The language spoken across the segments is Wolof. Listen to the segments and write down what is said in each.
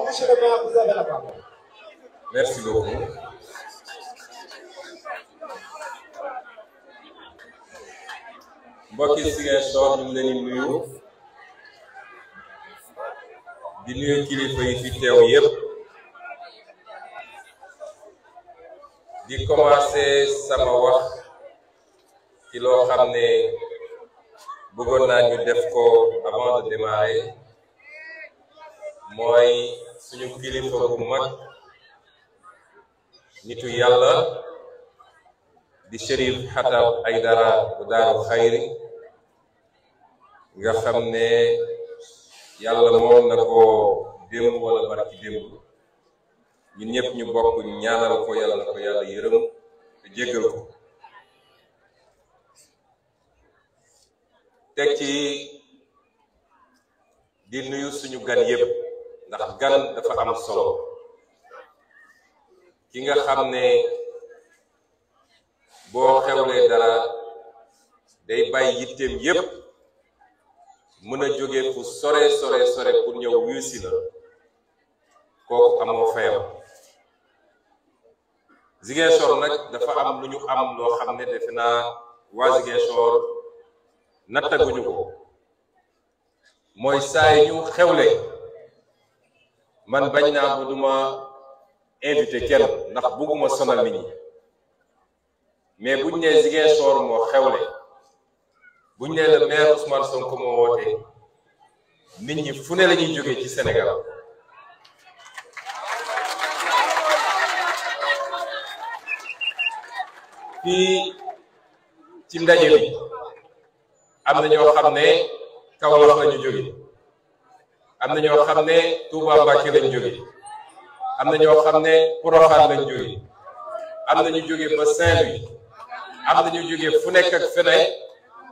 monsieur le maire, vous avez la parole. Merci beaucoup. mbokki Ziguinchor ñu ngi leen di nuyu kilifa yi fi teew yépp di commencer sama wax ci loo xam ne bëggoon naa ñu def ko avant de démarrer mooy suñu kilifa bu mag nitu yàlla di Chérif Hatab Aïdara bu Daaru Xayri nga xam ne yàlla moom na ko démb wala barki démb ñun ñëpp ñu bokk ñaanal ko yàlla na ko yàlla yërëm te jéggal ko teg ci di nuyu suñu gan yëpp ndax gan dafa am solo ki nga xam ne boo xewlee dara day bàyyi yitteem yépp mën a jóge fu sore pour ñëw wuyu si la kooku amoo fayam Ziguinchor nag dafa am lu ñu am loo xam ne defe naa waa Ziguinchor nattaguñu ko mooy saa yi ñu xewle man bañ naa ba duma invité kenn ndax bëgguma sonal nit ñi mais buñ nee Ziguinchor moo xewle buñ nee le maire Ousmane Sonko moo woote nit ñi fu ne la ñuy jógee ci Sénégal fii ci ndaje bi am na ñoo xam ne Kaolack la ñu jóge am na ñoo xam ne Touba Mbacké lañ jóge am na ñoo xam ne Porokhane lañ jóge am na ñu jóge ba Saint-Louis am na ñu jóge fu nekk ak feneen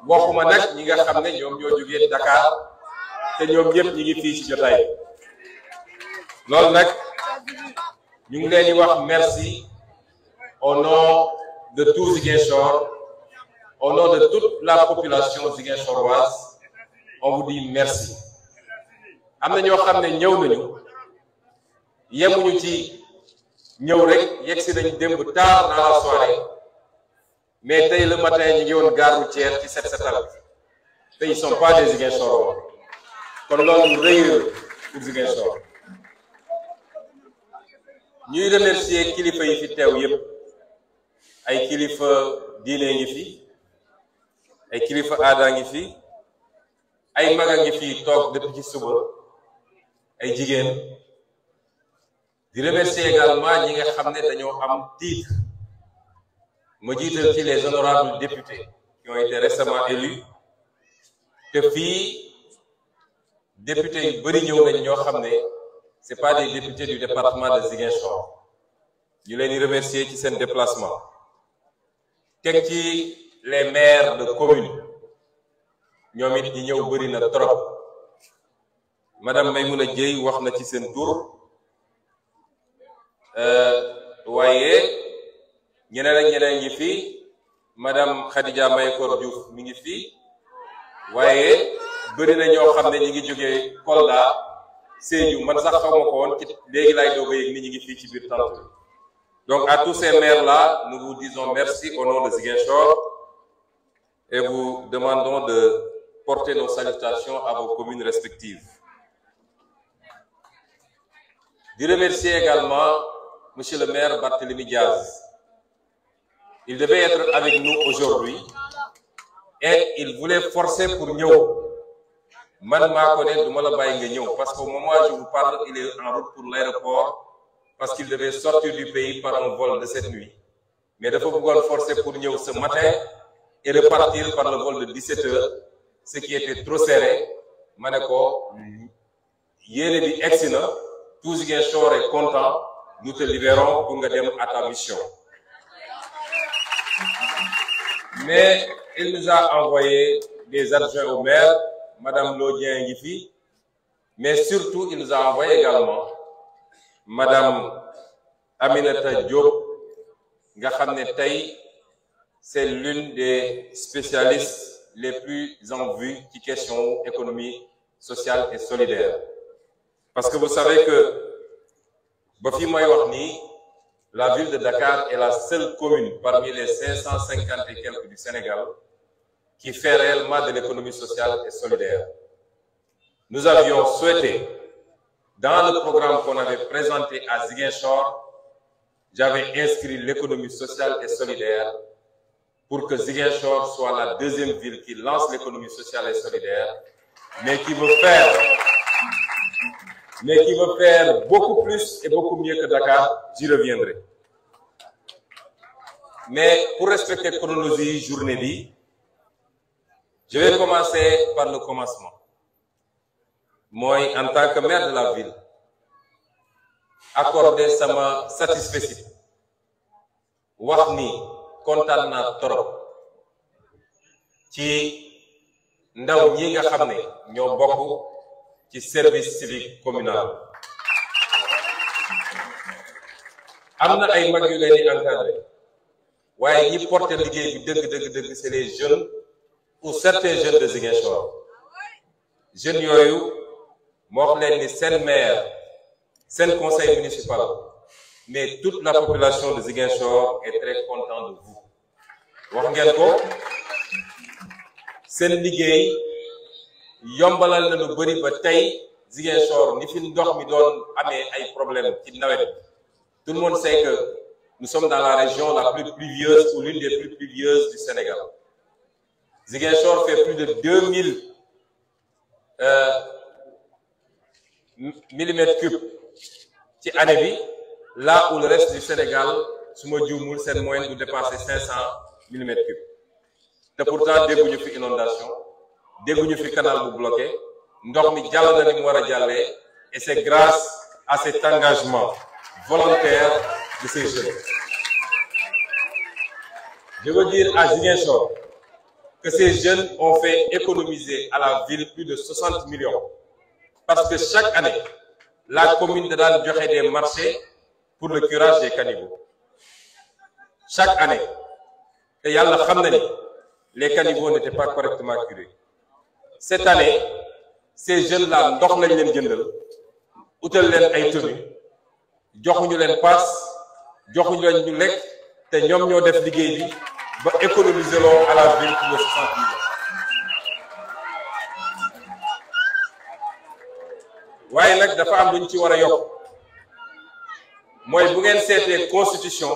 waxuma nag ñi nga xam ne ñoom ñoo jógee Dakar te ñoom ñëpp ñi ngi fii ci jotaay loolu nag ñu ngi leen di wax merci au nom de tout Ziguinchor, au nom de toute la population ziguinchoroise on vous dit merci. am na ñoo xam ne ñëw nañu yemuñu ci ñëw rek yegg si nañu démb tard dans la soirée mais tey le matin ñu ngi woon gare routière ci set setal te ils sont pas des Ziguinchorois kon loolu rëy pour Ziguinchor ñuy remercier kilifa yi fi teew yépp ay kilifa diine ngi fi ay kilifa aada ngi fi ay mag a ngi fi toog depuis ci suba ay jigéen di remercier également ñi nga xam ne dañoo am titre ma jiital ci les honorables députés qui ont été récemment élus te fii députés yu bëri ñëw nañ ñoo xam ne c'est pas des députés du département de Ziguinchor ñu leen di remercier ci seen déplacement teg ci les maires de commune ñoom it ñi ñëw bëri na trop madame Maymouna Dieye wax na ci seen tour waaye ñeneen ak ñeneen ngi fi madame Khadija Mahécor Diouf mi ngi fi waaye bëri na ñoo xam ne ñi ngi jógee Kolda Sédhiou man sax xaw ma ko woon ci léegi laay doog a yëg ni ñi ngi fii ci biir tant bi donc à tous ces maires là nous vous disons merci au nom de Ziguinchor et vous demandons de porter nos salutations à vos communes respectives. De remercier également monsieur le maire Barthélémy Diaz. Il devait être avec nous aujourd'hui et il voulait forcer pour ñëw man maa ko ne du ma la bàyyi nga ñëw parce qu'au moment où je vous parle il est en route pour l'aéroport parce qu'il devait sortir du pays par un vol de cette nuit mais dafa bëggoon forcer pour ñëw ce matin et repartir par le vol de 17 heures ce qui était trop serré ma ne ko yéene bi egsi na tout Ziguinchor est content nous te libérons pour nga dem à ta mission. Mais il nous a envoyé des adjoints au maire, madame Lodien Ngifi, mais surtout il nous a envoyé également madame Aminata Diop nga xam ne tey c'est l'une des spécialistes les plus en vue ci question économie sociale et solidaire parce que vous savez que ba fi may wax nii la ville de Dakar est la seule commune parmi les 550 et quelques du Sénégal qui fait réellement de l'économie sociale et solidaire. Nous avions souhaité, dans le programme qu'on avait présenté à Ziguinchor, j'avais inscrit l'économie sociale et solidaire pour que Ziguinchor soit la deuxième ville qui lance l'économie sociale et solidaire, mais qui veut faire beaucoup plus et beaucoup mieux que Dakar, j'y reviendrai. Mais pour respecter la chronologie journée bi, je vais commencer par le commencement. Moi, en tant que maire de la ville, accorder sama satisfaction wax ni kontaan naa trop ci ndaw ñi nga xam ne ñoo bokk ci service civique communal. am na ay mag yu leen di encadré waaye ñi porté liggéey bi dëgg c'est les jeunes ou certains jeunes de Ziguinchor. jeunes yooyu moo wax leen ni seen maire seen conseil municipal mais toute la population de Ziguinchor est très contente de vous. wax ngeen ko seen liggéey yombalal na lu bari ba tey Ziguinchor ni fi ndox mi doon amee ay problème ci nawet. Tout le monde sait que nous sommes dans la région la plus pluvieuse ou l'une des plus pluvieuses du Sénégal. Ziguinchor fait plus de 2000 millimètres cubes ci année bi, là où le reste du Sénégal, su ma juumul seen moyenne du dépasser 500 millimètres cubes. te pourtant dégguñu fi inondation dégguñu fi canal bu bloqué ndox mi jàll na ni mu war a jàllee et c'est grâce à cet engagement volontaire de ces jeunes. Je veux dire à Ziguinchor que ces jeunes ont fait économiser à la ville plus de 60 millions parce que chaque année la commune de daan joxe des marchés pour le curage des caniveaux chaque année te yàlla xam na ni les caniveaux n'étaient pas correctement curés. Cette année ces jeunes là ndox lañ leen jëndal utal leen ay tenues joxuñu leen paas joxuñu leen ñu lekk te ñoom ñoo def liggéey bi ba économiser loo à la ville pour le 60 millions. waaye nag dafa am lu ñu ci war a yokk mooy bu ngeen seetee constitution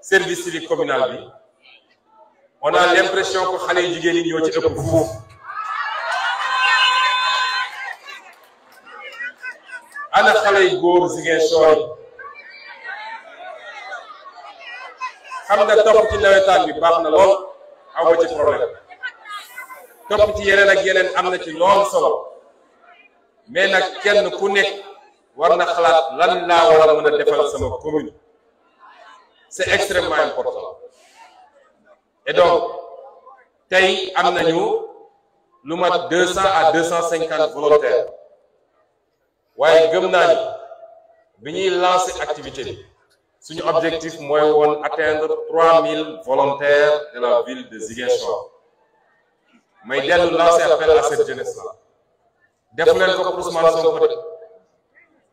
service civique communal bi on a l'impression que xale yu jigéen ñi ñoo ci ëpp foofu. ana xale yu góor Ziguinchor yi xam nga topp ci nawetaan bi baax na lool aw ma ci problème topp ci yeneen ak yeneen am na ci lool solo mais nag kenn ku nekk war na xalaat lan laa war a mën a defal sama commune c'est extrêmement important. Et donc tey am nañu lu mat 200 à 250 volontaires waaye gëm naa ni bi ñuy lancer activité bi suñu objectif mooy woon atteindre 3000 volontaires de la ville de Ziguinchor. may dellu lancer appel à cette jeunesse là def leen ko pour Ousmane Sonko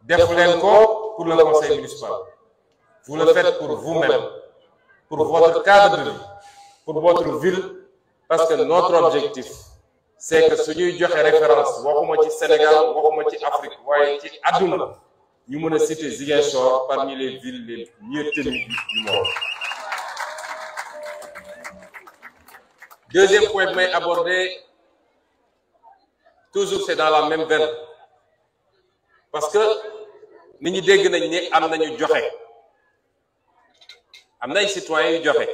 def leen ko pour le conseil municipal. Vous le faites pour vous-même, pour votre cadre de vie, pour votre ville, parce que notre objectif, c'est que si nous avons référence, waxuma ci Sénégal, waxuma ci Afrique, waaye ci àdduna, ñu mën a citer Ziguinchor parmi les villes les mieux tenues du monde. Deuxième point que je vais aborder, toujours c'est dans la même veine, parce que nit ñi dégg nañ ne am nañu joxe. am na ay citoyens yu joxe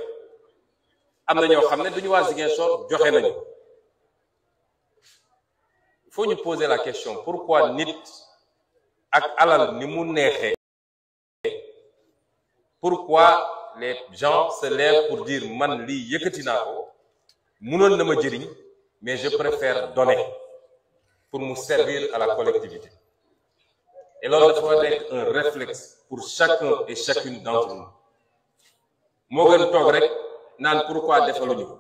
am na ñoo xam ne duñu waa Ziguinchor joxe nañu. Il faut ñu poser la question pourquoi nit ak alal ni mu neexee pourquoi les gens se lèvent pour dire man lii yëkkati naa ko mënoon na ma jëriñ mais je préfère donner pour mu servir à la collectivité. Et loolu dafa nekk un réflexe pour chacun et chacune d'entre nous. moo gën toog rek naan pourquoi defaluñu ko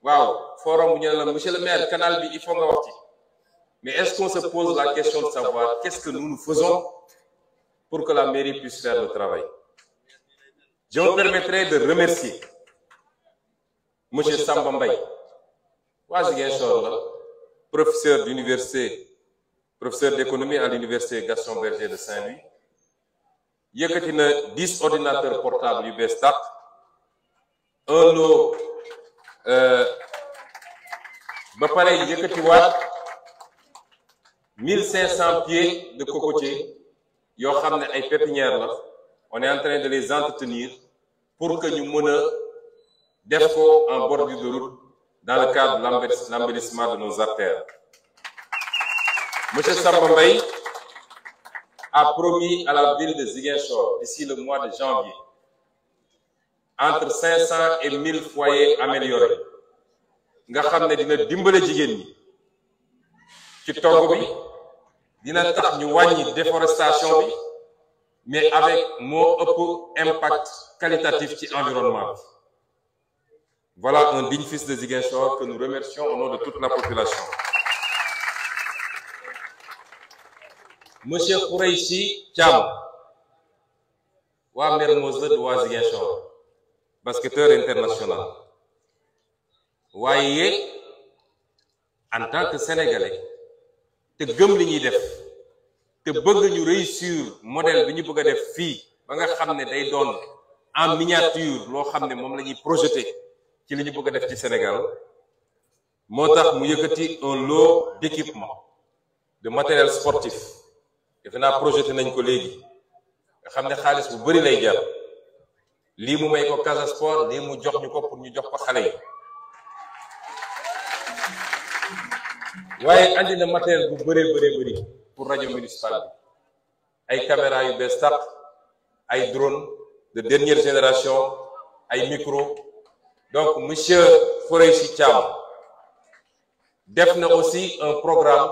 waaw forum bu ñu ne la monsieur le maire canal bi il faut nga wax ci mais est-ce qu'on se pose la question de savoir qu'est-ce que nous faisons pour que la mairie puisse faire le travail. Je me permettrai de remercier M. Samba Mbaye, professeur d'université, professeur d'économie à l'université Gaston Berger de Saint-Louis. yëkkati na 10 ordinateurs portables yu bees tàq, un lot ba pare yëkkati waat 1500 pieds de cocotiers yoo xam ne ay pépinières la. On est en train de les entretenir pour que ñu mën a def ko en bordure de route dans le cadre de l'embellissement de nos artères. Monsieur Samba Mbaye a promis à la ville de Ziguinchor d'ici le mois de janvier entre 500 et 1000 foyers améliorés nga xam ne dina dimbale jigéen ñi ci togg bi, dina tax ñu wàññi déforestation bi, mais avec moo ëpp impact qualitatif ci environnement bi. Voilà un digne fils de Ziguinchor que nous remercions au nom de toute la population. Monsieur Khoureychi Thiam waa Mermoz la du waa Ziguinchor, basketteur international, waaye en tant que sénégalais te gëm li ñuy def te bëgg ñu réussir modèle bi ñu bëgg a def fii ba nga xam ne day doon en miniature loo xam ne moom la ñuy projeté ci li ñu bëgg a def ci Sénégal, moo tax mu yëkkati un lot d'équipement de matériel sportif. defe naa projeté nañ ko léegi nga xam ne xaalis bu bari lay jar, lii mu may ko Casa Sport, lii mu jox ñu ko pour ñu jox ko xale yi, waaye andi na matériel bu bari pour rajo municipal bi, ay caméra yu bees tàq, ay drone de dernière génération, ay micro. Donc monsieur Khoureychi Thiam def na aussi un programme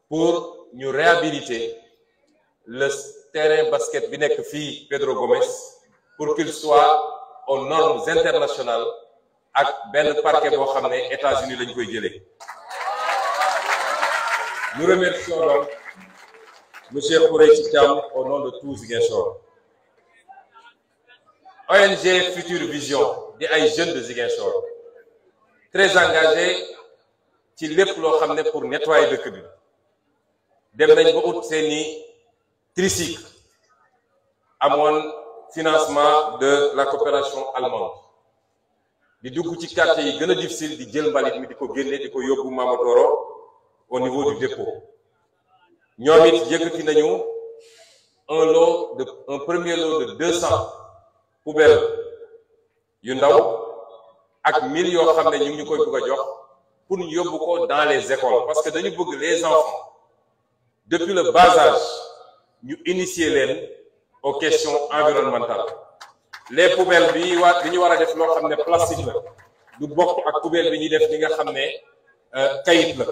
pour ñu réhabiliter le terrain basket bi nekk fii Pedro Gomes pour qu'il soit aux normes internationales ak benn parquet boo xam ne États-Unis lañ koy jëlee. Nous remercions donc monsieur Khoureychi Thiam au nom de tous Ziguinchor. ONG Future Vision di ay jeunes de Ziguinchor très engagés ci lépp loo xam ne pour nettoyer dëkk bi. dem nañ ba ut seeni tricycle, amoon financement de la coopération allemande, di dugg ci quartier yi gën a difficile di jël mbalit mi di ko génne di ko yóbbu Mamadoro au niveau du dépôt. ñoom it yëkkati nañu un premier lot de 200 poubelles yu ndaw ak 1000 yoo xam ne ñu ngi ñu koy bëgg a jox pour ñu yóbbu ko dans les écoles, parce que dañu bëgg les enfants depuis le bas âge ñu initier leen aux questions environnementales. Les poubelles bi ñu war a def loo xam ne plastique la du bokk ak poubelle bi ñuy def li nga xam ne kayit la,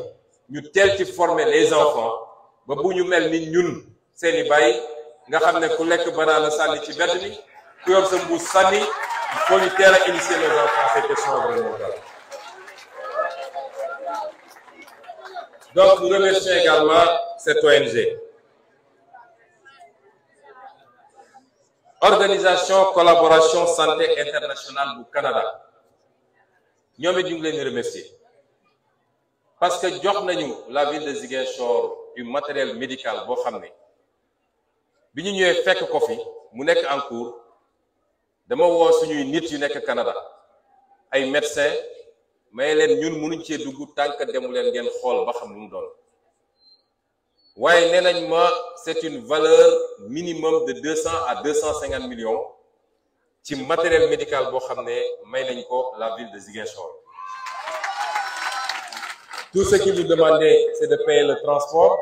ñu teel ci former les enfants ba bu ñu mel ni ñun seeni baay nga xam ne ku lekk banaana sànni ci mbedd mi, ku yor sa mbuus sànni. Il faut ñu teel a initier les enfants ces questions environnementales. Donc nous remercions également cette ONG. Organisation Collaboration Santé Internationale du Canada ñoom it ñu ngi leen di remercier parce que jox nañu la ville de Ziguinchor du matériel médical boo xam ne bi ñu ñëwee fekk ko fi mu nekk en cours, dama woo suñuy nit yu nekk Canada ay médecins may leen ñun mënuñ cee dugg tant que demu leen ngeen xool ba xam lu mu doon. waaye nee nañ ma c'est une valeur minimum de 200 à 250 millions ci matériel médical boo xam ne may nañ ko la ville de Ziguinchor. Tout ce qu'ils nous demandaient, c'est de payer le transport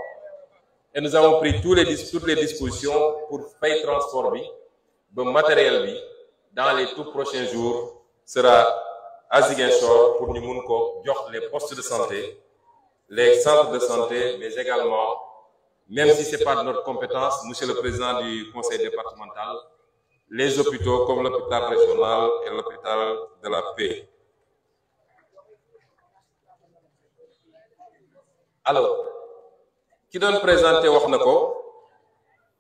et nous avons pris toutes les dispositions pour payer transport bi ba matériel bi dans les tout prochains jours sera à Ziguinchor pour ñu mun ko jox les postes de santé, les centres de santé, mais également, même si c'est pas de notre compétence, monsieur le président du conseil départemental, les hôpitaux comme l'hôpital régional et l'hôpital de la Paix. Alors ki doon présenté wax na ko,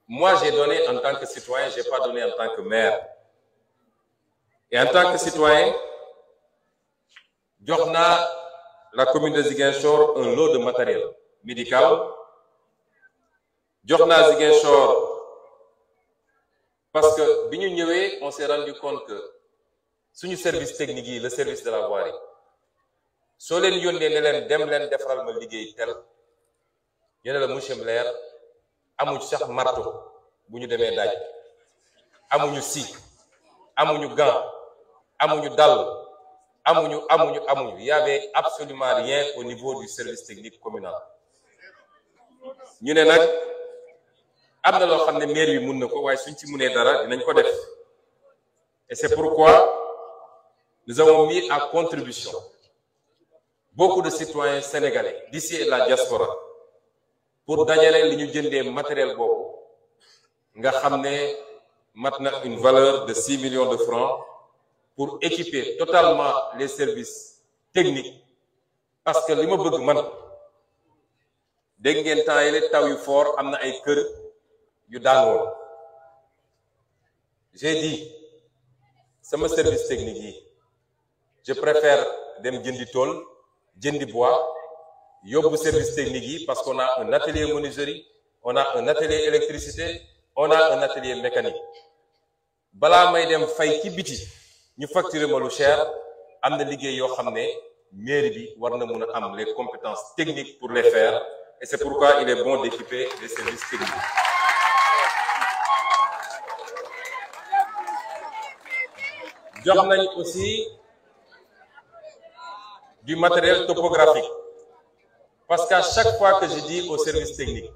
Moi, j'ai donné en tant que citoyen, je n'ai pas donné en tant que maire. Et en tant que citoyen, jox naa la commune de Ziguinchor un lot de matériel médical. Jox naa Ziguinchor parce que bi ñu ñëwee on s'est rendu compte que suñu service technique yi le service de la voirie soo leen yónnee ne leen dem leen defaral ma liggéey tel ñu ne la monsieur le maire amuñu sax marteau bu ñu demee daaj amuñu scie amuñu gant amuñu dàll amuñu il y avait absolument rien au niveau du service technique communal. ñu ne nag am na loo xam ne maire bi mun na ko waaye suñ ci munee dara dinañ ko def et c'est pourquoi nous avons mis à contribution beaucoup de citoyens sénégalais d'ici et de la diaspora pour dajale li ñu jëndee matériel boobu nga xam ne mat na une valeur de 6 millions de francs pour équiper totalement les services techniques parce que li ma bëgg man dégg ngeen temps yële taw yu fort am na ay kër yu daan woon j'ai dit sama service technique yi je préfère dem jëndi tool jëndi bois yóbbu service technique yi parce qu'on a un atelier menuiserie on a un atelier électricité on a un atelier mécanique balaa may dem fay ci biti ñu facturer ma lu cher am na liggéey yoo xam ne mairie bi war na mun a am les compétences techniques pour les faire et c'est pourquoi il est bon d'équiper les services techniques. jox nañ aussi du matériel topographique parce qu'à chaque fois que je dis au service technique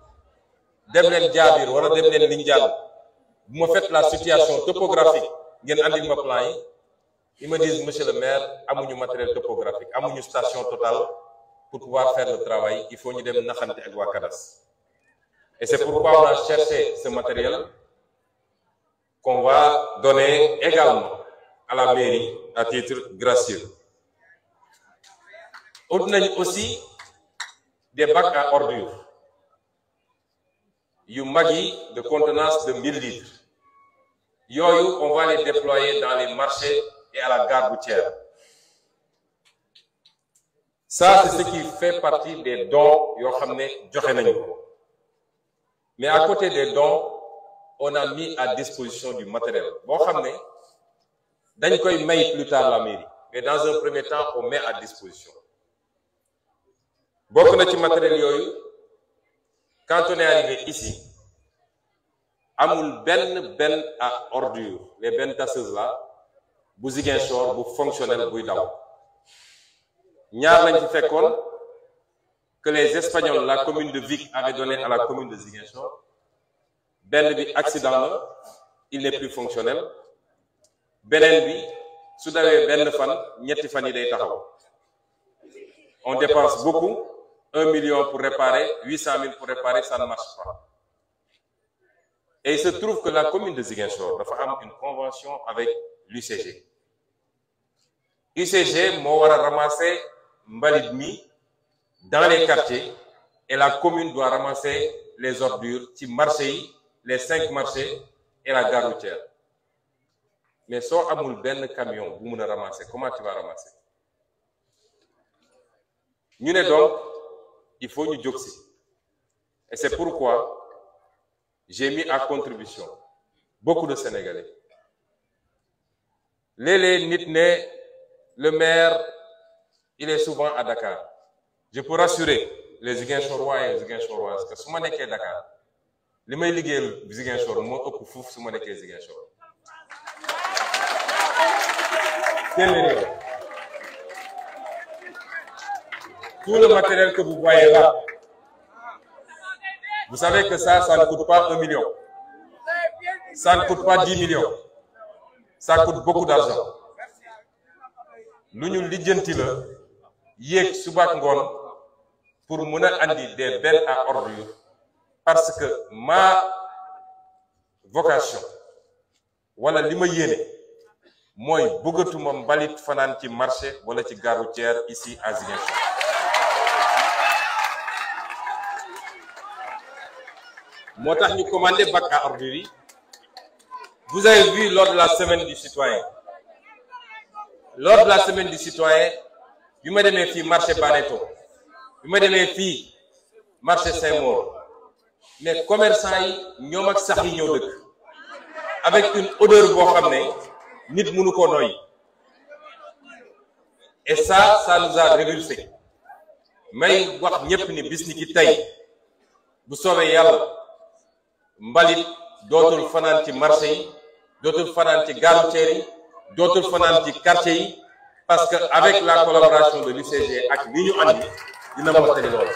dem leen jaabir wala dem leen Lindiane bu ma faites la situation topographique ngeen andil ma plan yi ils me disent monsieur le maire amuñu matériel topographique amuñu station Total pour pouvoir faire le travail il faut ñu dem naxante ak waa CADAS et c'est pourquoi on a cherché ce matériel qu'on va donner également à la mairie à titre gracieux. On a aussi des bacs à ordures yu mag yi de contenance de 1000 litres yooyu on va les déployer dans les marchés et à la gare routière. Ça c'est ce qui fait partie des dons yoo xam ne joxe nañu ko mais à côté des dons on a mis à disposition du matériel boo xam ne dañ koy may plus tard la mairie mais dans un premier temps on met à disposition bokk na ci matériel yooyu quand on est arrivé ici amul benn à ordure les bennes tasseuses là bu Ziguinchor bu fonctionnel buy daw ñaar lañ ci fekkoon que les Espagnols la commune de Vic avait donné à la commune de Ziguinchor benn bi accident la il n'est plus fonctionnel beneen bi su dawee benn fan ñetti fan yi day taxaw on dépense beaucoup 1 million pour réparer 800 000 pour réparer ça ne marche pas et il se trouve que la commune de Ziguinchor dafa am une convention avec l'UCG UCG moo war a ramasser mbalit mi dans les quartiers et la commune doit ramasser les ordures ci marché yi les 5 marchés et la gare routière mais soo amul benn camion bu mun a ramasser comment tu vas ramasser ñu ne donc il faut ñu jóg si et c'est pourquoi j'ai mis à contribution beaucoup de Sénégalais léeg-léeg nit ne le maire il est souvent à Dakar je peux rassurer les Ziguinchorois et Ziguinchoroises que su ma nekkee Dakar li may liggéeyal Ziguinchor moo ëpp fuuf su ma nekkee Ziguinchor tout le matériel que vous voyez là vous savez que ça ne coûte pas 1 million ça ne coûte pas 10 millions ça coûte beaucoup d'argent lu ñu lijjanti la yéeg suba ak ngoon pour mën a andi des bennes à ordures parce que ma vocation wala li ma yéene mooy bëggatuma mbalit fanaan ci marché wala ci gare routière ici à Ziguinchor moo tax ñu commandé bac à ordures yi. Vous avez vu lors de la semaine du citoyen bi ma demee fii marché Baneto bi ma demee fii marché Saint-Maur mais commerçant yi ñoom ak sax yi ñëw dëkk avec une odeur boo xam ne nit mënu ko noyyi et ça nous a révulsé may wax ñépp ni bis ni ki tey bu soobee yàlla mbalit dootul fanaan ci marché yi dootul fanaan ci gare routière yi dootul fanaan ci quartier yi parce que avec la collaboration de l'UCG ak li ñu andi dina mottali loolu.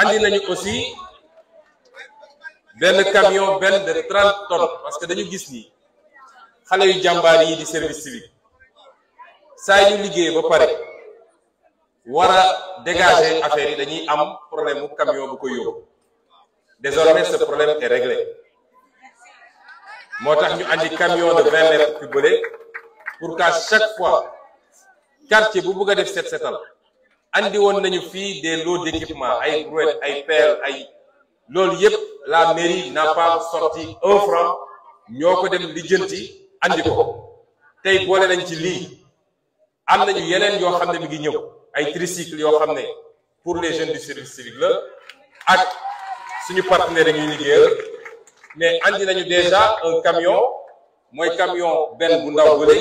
andi nañu aussi benn camion benn de 30 tonnes parce que dañu gis ni xale yu jàmbaar yi di service civique saa ñu liggéey ba pare war a dégager affaire yi dañuy am problème mu camion bu ko yóbbu. Désormais, ce problème est réglé. Moo tax ñu andi camion de 20 mètres cubes pour qu'à chaque fois quartier bu bëgg a def set setal andi woon nañu fii des lots d'équipement ay brouettes ay pelles ay loolu yépp la mairie n'a pas sorti un franc ñoo ko dem lijjanti andi ko tey boole nañ ci lii am nañu yeneen yoo xam ne mi ngi ñëw ay tricycles yoo xam ne pour les jeunes du service civique la ak suñu partenaire ñuy liggéeyal mais andi nañu déjà un camion mooy camion benn bu ndaw bële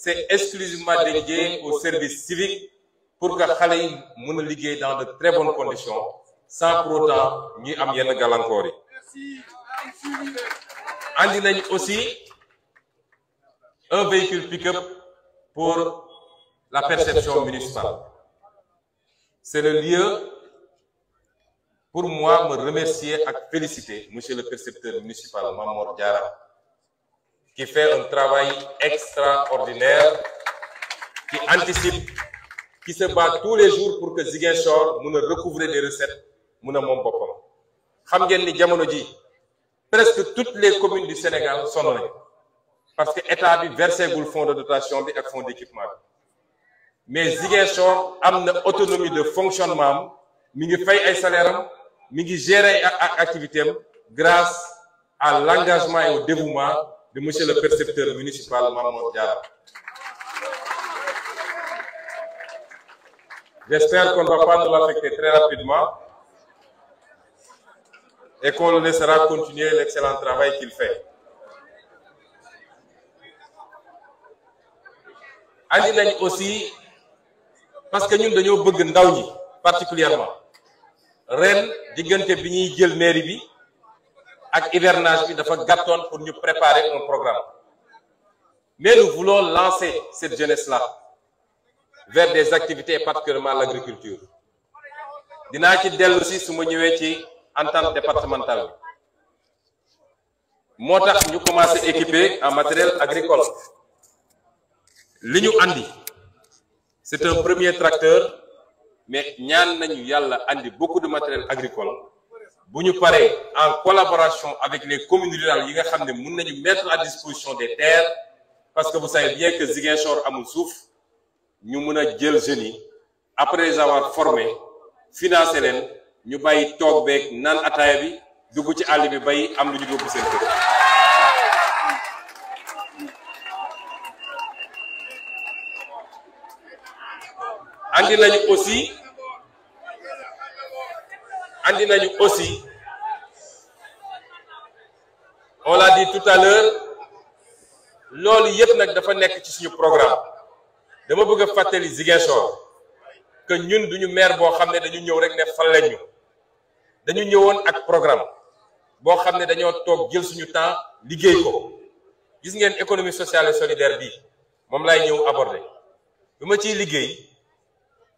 c'est exclusivement dédié au service civique pour que xale yi mën a liggéey dans de très bonnes conditions sans pour autant ñuy am yenn gàllankoor yi. andi nañu aussi un véhicule pick-up pour la perception municipale. C'est le lieu pour moi me remercier et féliciter monsieur le percepteur municipal Mamor Diarra qui fait un travail extraordinaire, qui anticipe, qui se bat tous les jours pour que Ziguinchor mën a recouvrer des recettes mën a moom boppam. xam ngeen ni jamono ji presque toutes les communes du Sénégal sonn nañu parce que état bi versé gul fonds de dotation bi ak fonds d'équipement bi mais Ziguinchor am na autonomie de fonctionnement am mi ngi fay ay salaire am mi ngi gérer ak activité am grâce à l'engagement et au dévouement de monsieur le percepteur municipal Mamadou Diarra. J'espère qu'on ne va pas nous l'affecter très rapidement et qu'on le laissera continuer l'excellent travail qu'il fait. andi nañ aussi parce que ñun dañoo bëgg ndaw ñi particulièrement ren diggante bi ñuy jël mairie bi ak hivernage bi dafa gàttoon pour ñu préparer un programme mais nous voulons lancer cette jeunesse-là vers des activités et particulièrement l'agriculture dinaa ci dellu si su ma ñëwee ci entente départementale bi moo tax ñu commencé équiper en matériel agricole li ñu andi c'est un premier tracteur mais ñaan nañu yàlla andi beaucoup de matériel agricole bu ñu paree en collaboration avec les communes rurales yi nga xam ne mën nañu mettre à disposition des terres parce que vous savez bien que Ziguinchor amul suuf ñu mën a jël jeunes yi après les avoir formés financer leen ñu bàyyi toog beeg naan ataaya bi dugg ci àll bi bay am lu ñu yóbbu seen kër. andi nañu aussi on l'a dit tout à l'heure loolu yëpp nag dafa nekk ci suñu programme dama bëgg a fàttali Ziguinchor que ñun duñu maire boo xam ne dañu ñëw rek ne fal lañu dañu ñëwoon ak programme boo xam ne dañoo toog jël suñu temps liggéey ko gis ngeen économie sociale et solidaire bi moom laay ñëw aborder bi ma ciy liggéey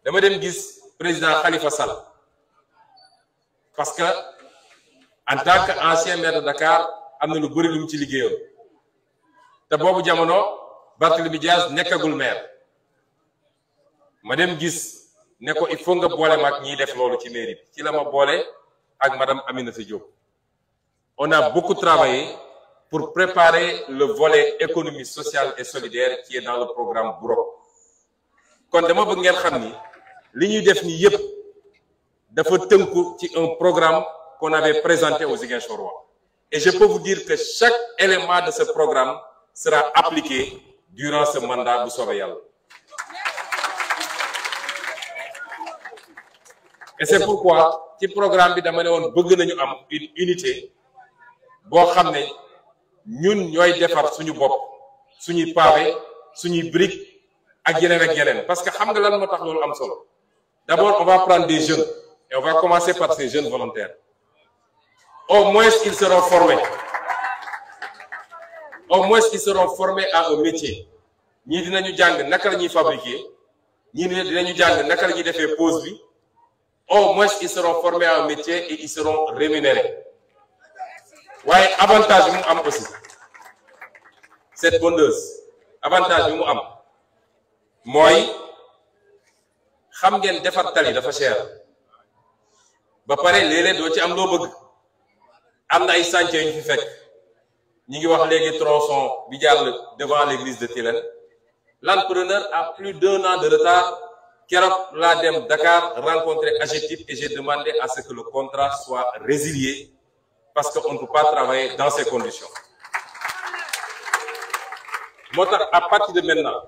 dama dem gis président Khalifa Sall parce que en tant que ancien maire de Dakar am na lu bëri lu mu ci liggéeyoon te boobu jamono Barthélémy Dias nekkagul maire ma dem gis ne ko il faut nga boole ma ak ñiy def loolu ci mairie bi ci la ma boole ak madame Aminata Diop. On a beaucoup travaillé pour préparer le volet économie sociale et solidaire qui est dans le programme Burok kon dama bëgg ngeen xam ni li ñuy def nii yépp dafa tënku ci un programme qu'on avait présenté aux Ziguinchorois. Et je peux vous dire que chaque élément de ce programme sera appliqué durant ce mandat bu soobee Yàlla. Et c'est pourquoi ci programme bi dama ne woon bëgg nañu am une unité boo xam ne ñun ñooy defar suñu bopp suñuy pavé suñuy briques ak yeneen parce que xam nga lan moo tax loolu am solo. D'abord, on va prendre des jeunes et on va commencer par ces jeunes volontaires. Au moins ils seront formés. Au moins ils seront formés à un métier. ñii dinañu jàng naka la ñuy fabriquer ñii dinañu jàng naka la ñuy defee pose bi. Au moins ils seront formés à un métier et ils seront rémunérés. waaye avantage bi mu am aussi cette pondeuse avantage bi mu am mooy xam ngeen defar tali dafa cher ba pare léeg-léeg doo ci am loo bëgg am na ay chantier yu fi fekk ñi ngi wax léegi tronçon bi jàll devant l'église de Tilène. L'entrepreneur a plus d'1 an de retard. Keroog laa dem Dakar rencontrer AGETIP et j'ai demandé à ce que le contrat soit résilié parce qu'on ne peut pas travailler dans ces conditions. moo tax à partir de maintenant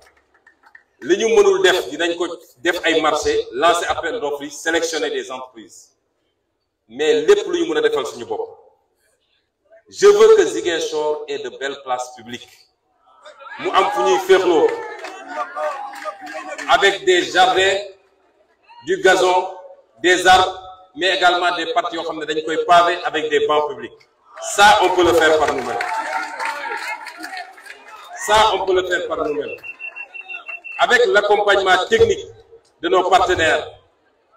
li ñu mënul def dinañ ko def ay marché lancer appel d'offres yi sélectionner des entreprises mais lépp lu ñu mën a defal suñu bopp. Je veux que Ziguinchor ait de belles places publiques mu am fu ñuy féexloo avec des jardins, du gazon, des arbres, mais également des parties yoo xam ne dañ koy pavé avec des bancs publics. Ça, on peut le faire par nous-mêmes. Ça, on peut le faire par nous-mêmes. Avec l'accompagnement technique de nos partenaires,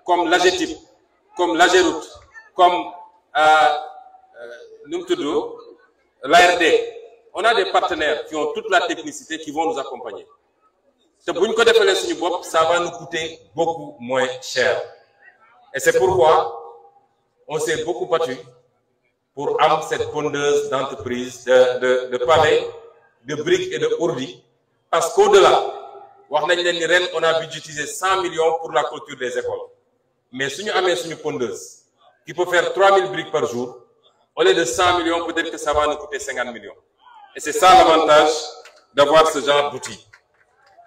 comme l'AGETIP, comme l'AGEROUTE, comme l'ARD, on a des partenaires qui ont toute la technicité qui vont nous accompagner. te bu ñu ko defalee suñu bopp ça va nous coûter beaucoup moins cher et c'est pourquoi on s'est beaucoup battu pour am cette pondeuse d'entreprise de pavés, de briques et de ourdi parce qu'au-delà wax nañ leen ni ren on a budgétisé 100 millions pour la clôture des écoles mais suñu amee suñu pondeuse qui peut faire 3000 briques par jour au lieu de 100 millions peut-être que ça va nous coûter 50 millions et c'est ça l'avantage d'avoir ce genre d'outils.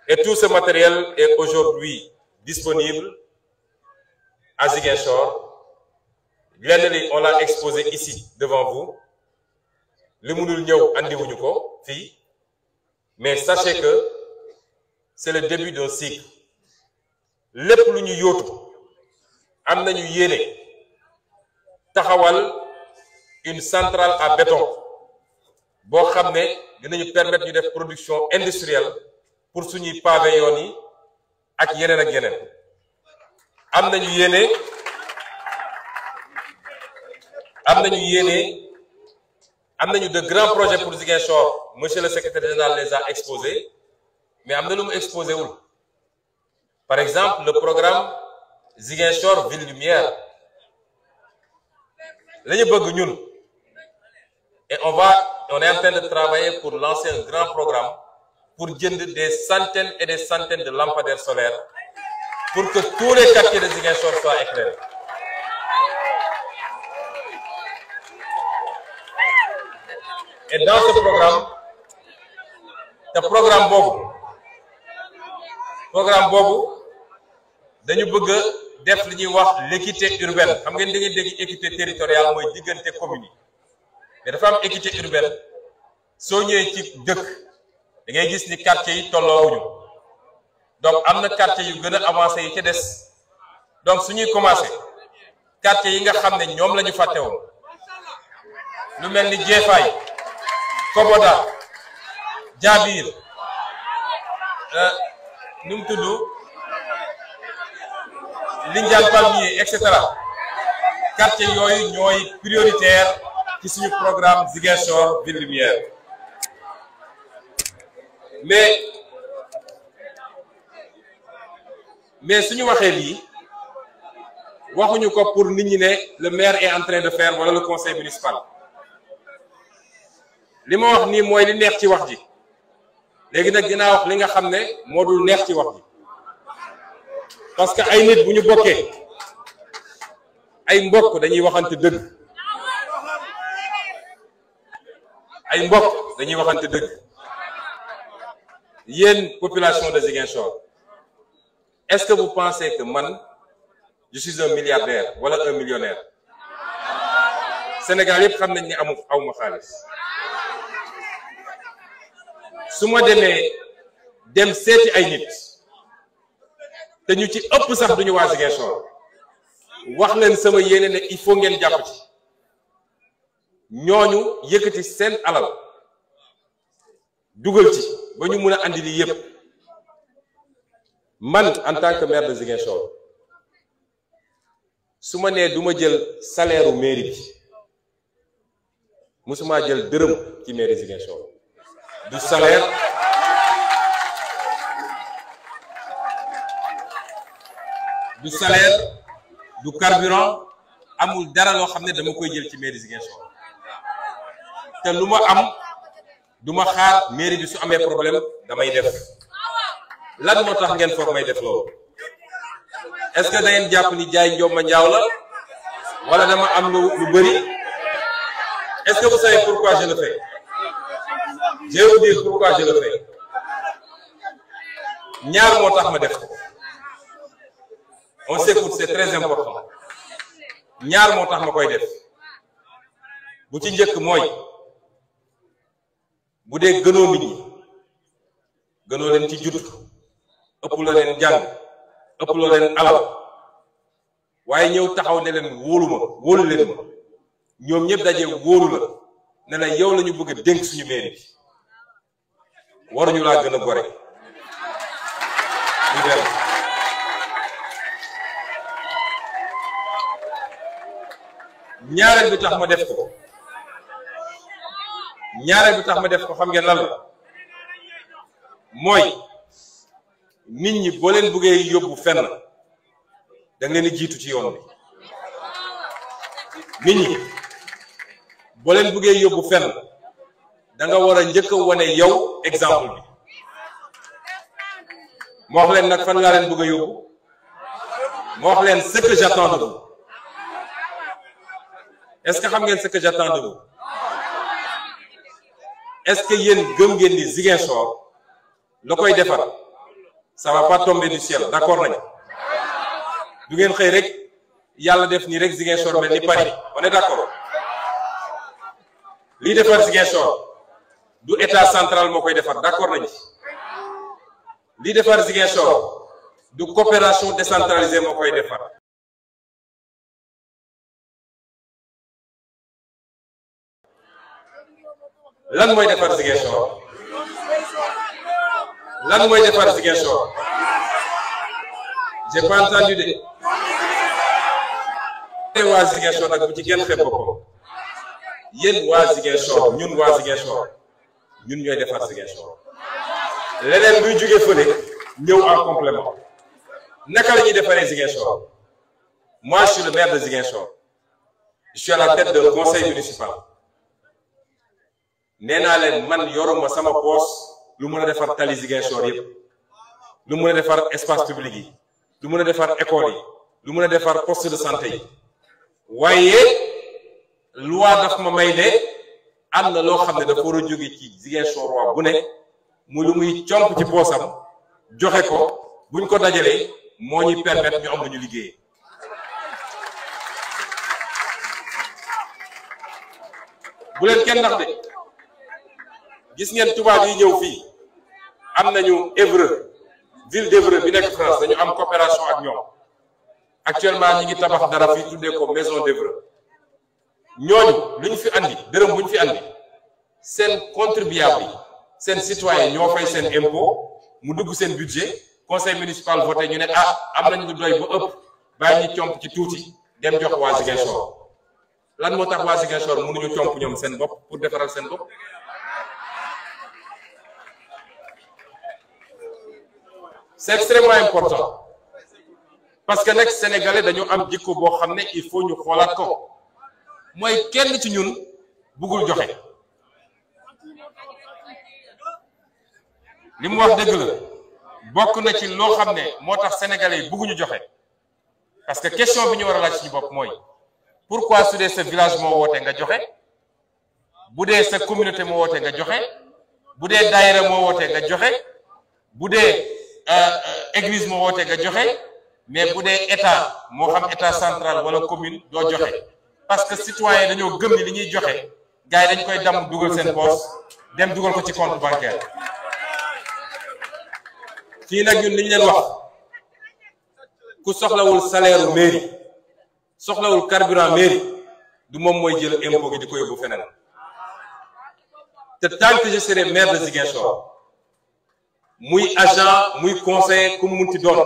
Et tout ce matériel est aujourd'hui disponible à Ziguinchor. On l'a exposé ici devant vous. Le mënul ñëw andiwuñu ko fii mais sachez que c'est le début d'un cycle. lépp lu ñu yóotu am nañu yéene taxawal une centrale à béton boo xam ne dinañu permettre ñu def production industrielle pour suñuy pavé yoon yi ak yeneen am nañu de grands projets pour Ziguinchor. Monsieur le secrétaire général les a exposés mais am na lu mu exposé wul. Par exemple le programme Ziguinchor Ville Lumière la ñu bëgg ñun et on est en train de travailler pour lancer un grand programme pour jënd des centaines et des centaines de lampadaires solaires pour que tous les quartiers de Ziguinchor soient éclairés. Et dans ce programme dañu bëgg a def li ñuy wax l'équité urbaine. Xam ngeen da ngeen dégg équité territoriale mooy diggante communes yi mais dafa am équité urbaine. Soo ñëwee ci dëkk da ngay gis ni quartier yi tolloowuñu donc am na quartier yu gën a avancé yi ca des donc suñuy commencé quartier yi nga xam ne ñoom la ñu fàtte woon lu mel ni Jeefaay, Koboda, Jaabir, nu mu tudd Lindiane Palmier etc. quartier yooyu ñooy prioritaire ci suñu programme Ziguinchor Ville Lumière. mais suñu waxee lii waxuñu ko pour nit ñi ne le maire est en train de faire wala le conseil municipal. li ma wax nii mooy li neex ci wax ji léegi nag dinaa wax li nga xam ne moo dul neex ci wax ji parce que ay nit bu ñu bokkee ay mbokk dañuy waxante dëgg ay mbokk dañuy waxante dëgg yéen population de Ziguinchor est-ce que vous pensez que man je suis un milliardaire wala un millionnaire Sénégal yëpp xam nañ ni awma xaalis su ma demee dem seeti ay nit te ñu ci ëpp sax duñu waa Ziguinchor wax leen sama yéene ne il faut ngeen jàpp ci ñooñu yëkkati seen alal dugal ci ba ñu mun a andi lii yëpp man en tant que maire de Ziguinchor su ma nee du ma jël salaire u mairie bi musuma jël dërëm ci mairie Ziguinchor du salaire du carburant amul dara loo xam ne dama koy jël ci mairie Ziguinchor te lu ma am du ma xaar mairie bi su amee problème damay def lan moo tax ngeen foog may def loolu est-ce que da ngeen jàpp ni jaay njomma njaaw la wala dama am lu bëri est-ce que vous savez pourquoi je le fais? Je vais vous dire pourquoi je le fais. ñaar moo tax ma def ko on s'écoute, c'est très important. ñaar moo tax ma koy def bu ci njëkk mooy bu dee gënoo nit ñi gënoo leen ci juddu ëpp la leen jàng ëpp la leen alal waaye ñëw taxaw ne leen wóolu leen ma ñoom ñëpp daje wóolu la ne la yow la ñu bëgg a dénk suñu mairie bi waruñu laa gën a gore du dem ñaareel bi tax ma def ko xam ngeen lan la mooy nit ñi boo leen bëggee yóbbu fenn da nga leen di jiitu ci yoon bi nit ñi boo leen bëggee yóbbu fenn da nga war a njëkk a wane yow exemple bi moo wax leen nag fan laa leen bëgg a yóbbu moo wax leen ce que j'attends de vous. Est-ce que xam ngeen ce que j'attends de vous? Est-ce que yéen gëm ngeen ni Ziguinchor la koy defar ça va pas tomber du ciel d'accord nañu du ngeen xëy rek yàlla def nii rek Ziguinchor mel ni Paris on est d'accord lii defar Ziguinchor du état central moo koy defar d'accord nañu lii defar Ziguinchor du coopération décentralisée moo koy defar. lan mooy defar Ziguinchor lan mooy defar Ziguinchor j'ai pas entendu de waa Ziguinchor nag bu ci kenn xeeb boppam yéen waa Ziguinchor ñun waa Ziguinchor ñun ñooy defar Ziguinchor leneen luy jóge fële ñëw en complément naka la ñuy defaree Ziguinchor moi je suis le maire de Ziguinchor je suis à la tête d'un conseil municipal. nee naa leen man yoruma sama poos lu mën a defar tali Ziguinchor yëpp lu mën a defar espace public yi lu mën a defar école yi lu mën a defar poste de santé yi waaye loi daf ma may ne am na loo xam ne dafa war a jóge ci Ziguinchor waa bu ne mu lu muy comp ci poosam joxe ko buñ ko dajalee moo ñuy permettre ñu am lu ñu liggéeyee. bu leen kenn ndax de. gis ngeen tubaab yi ñëw fii am nañu Évreux ville d'Évreux bi nekk France dañu am coopération ak ñoom actuellement ñi ngi tabax dara fii tuddee ko maison d'Évreux ñooñu lu ñu fi andi dërëm bu ñu fi andi seen contribuable yi seen citoyen ñoo fay seen impôt mu dugg seen budget conseil municipal voté ñu ne am nañ lu doy ba ëpp bàyyi ñu comp ci tuuti dem jox waa Ziguinchor lan moo tax waa Ziguinchor mënuñu comp ñoom seen bopp pour defaral seen bopp. C'est extrêmement important parce que nag sénégalais dañu am jikko boo xam ne il faut ñu xoolaat ko mooy kenn ci ñun bëggul joxe li mu wax dëgg la bokk na ci loo xam ne moo tax sénégalais yi bëgguñu joxe parce que question bi ñu war a laaj suñu bopp mooy pourquoi su dee sa village moo woote nga joxe bu dee sa communauté moo woote nga joxe bu dee daayira moo woote nga joxe bu dee église moo woote nga joxe mais bu dee état moo xam état central wala commune doo joxe parce que citoyen dañoo gëm ni li ñuy joxe gars yi dañ koy damm dugal seen poche dem dugal ko ci compte bancaire. fii nag ñun li ñu leen wax ku soxlawul salaire mairie soxlawul carburant mairie du moom mooy jël impôt gi di ko yóbbu feneen te tant que je serai maire de Ziguinchor muy agent muy conseiller ku mu munti doon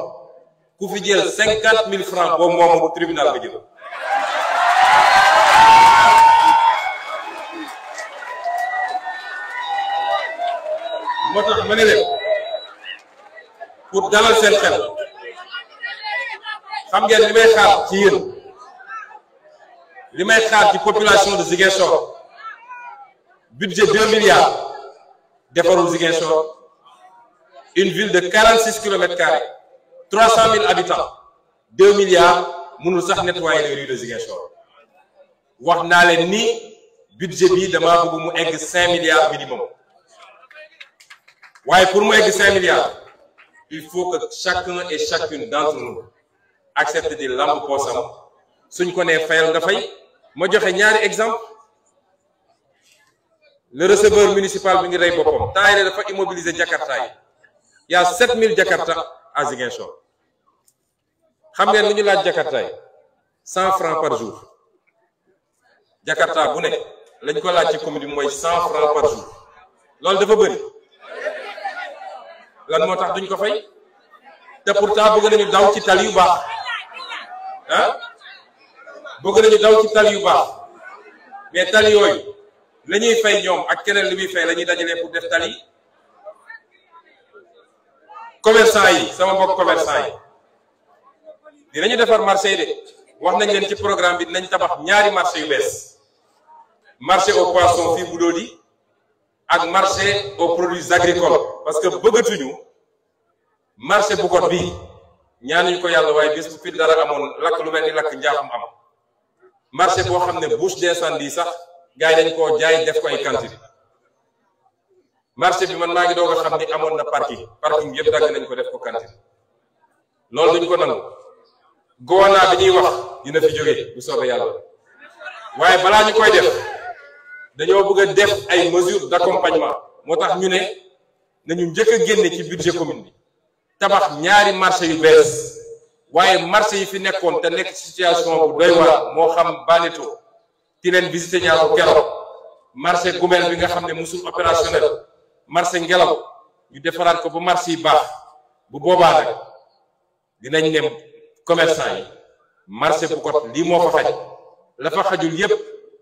ku fi jël 50 000 francs boobu moomu tribunal nga jël. moo tax ma ne leen pour dalal seen xel xam ngeen li may xaar ci yéen li may xaar ci population de Ziguinchor budget 2 milliards defarul Ziguinchor une ville de 46 kilomètres carrés 300 000 habitants 2 milliards mënul sax nettoyer les rues de Ziguinchor wax naa leen ni budget bi damaa bëgg mu egg 5 milliards minimum waaye pour mu egg 5 milliards il faut que chacun et chacune d'entre nous accepte di lamb poosam suñ ko nee fayal nga fay ma joxe ñaari exemple le receveur municipal bi ngi rey boppam temps yii dafa immobiliser Jakarta yi y a 7000 Jakarta à Ziguinchor xam ngeen lu ñu laaj Jakarta yi 100 francs par jour Jakarta bu nekk lañ ko laaj ci commune bi mooy 100 francs par jour loolu dafa bëri lan moo tax duñ ko fay te pourtant bëgg nañu daw ci tali yu baax ah bëgg nañu daw ci tali yu baax mais tali yooyu la ñuy fay ñoom ak keneen li muy fay la ñuy dajalee pour def tali commerçant yi sama mbokk commerçant yi dinañu defar marché yi de wax nañ leen ci programme bi dinañ tabax ñaari marché yu bees marché au poisson fii Budodi ak marché aux produits agricoles parce que bëggatuñu marché bu got bii ñaanuñu ko yàlla waaye bis bu fi dara amoon lakk lu mel ni lakk njaaxum am marché boo xam ne bouche d'incendie sax gars yi dañ koo jaay def ko ay cantine marché bi man maa ngi doog a xam ni amoon na parking yëpp dagg nañ ko def ko cantine loolu duñ ko nangu gouverneur bi ñuy wax dina fi jógee bu soobee yàlla waaye balaa ñu koy def dañoo bëgg a def ay mesures d'accompagnement moo tax ñu ne nañu njëkk a génne ci budget commune bi tabax ñaari marché yu bees waaye marché yi fi nekkoon te nekk situation bu doy waar moo xam Baneto ti leen visité ñaar ko keroog marché Gumel bi nga xam ne musul opérationnel marché Ngelaw ñu defaraat ko ba marché yi baax bu boobaa nag dinañ ne commerçant yi marché bu got lii moo fa xaj la fa xajul yépp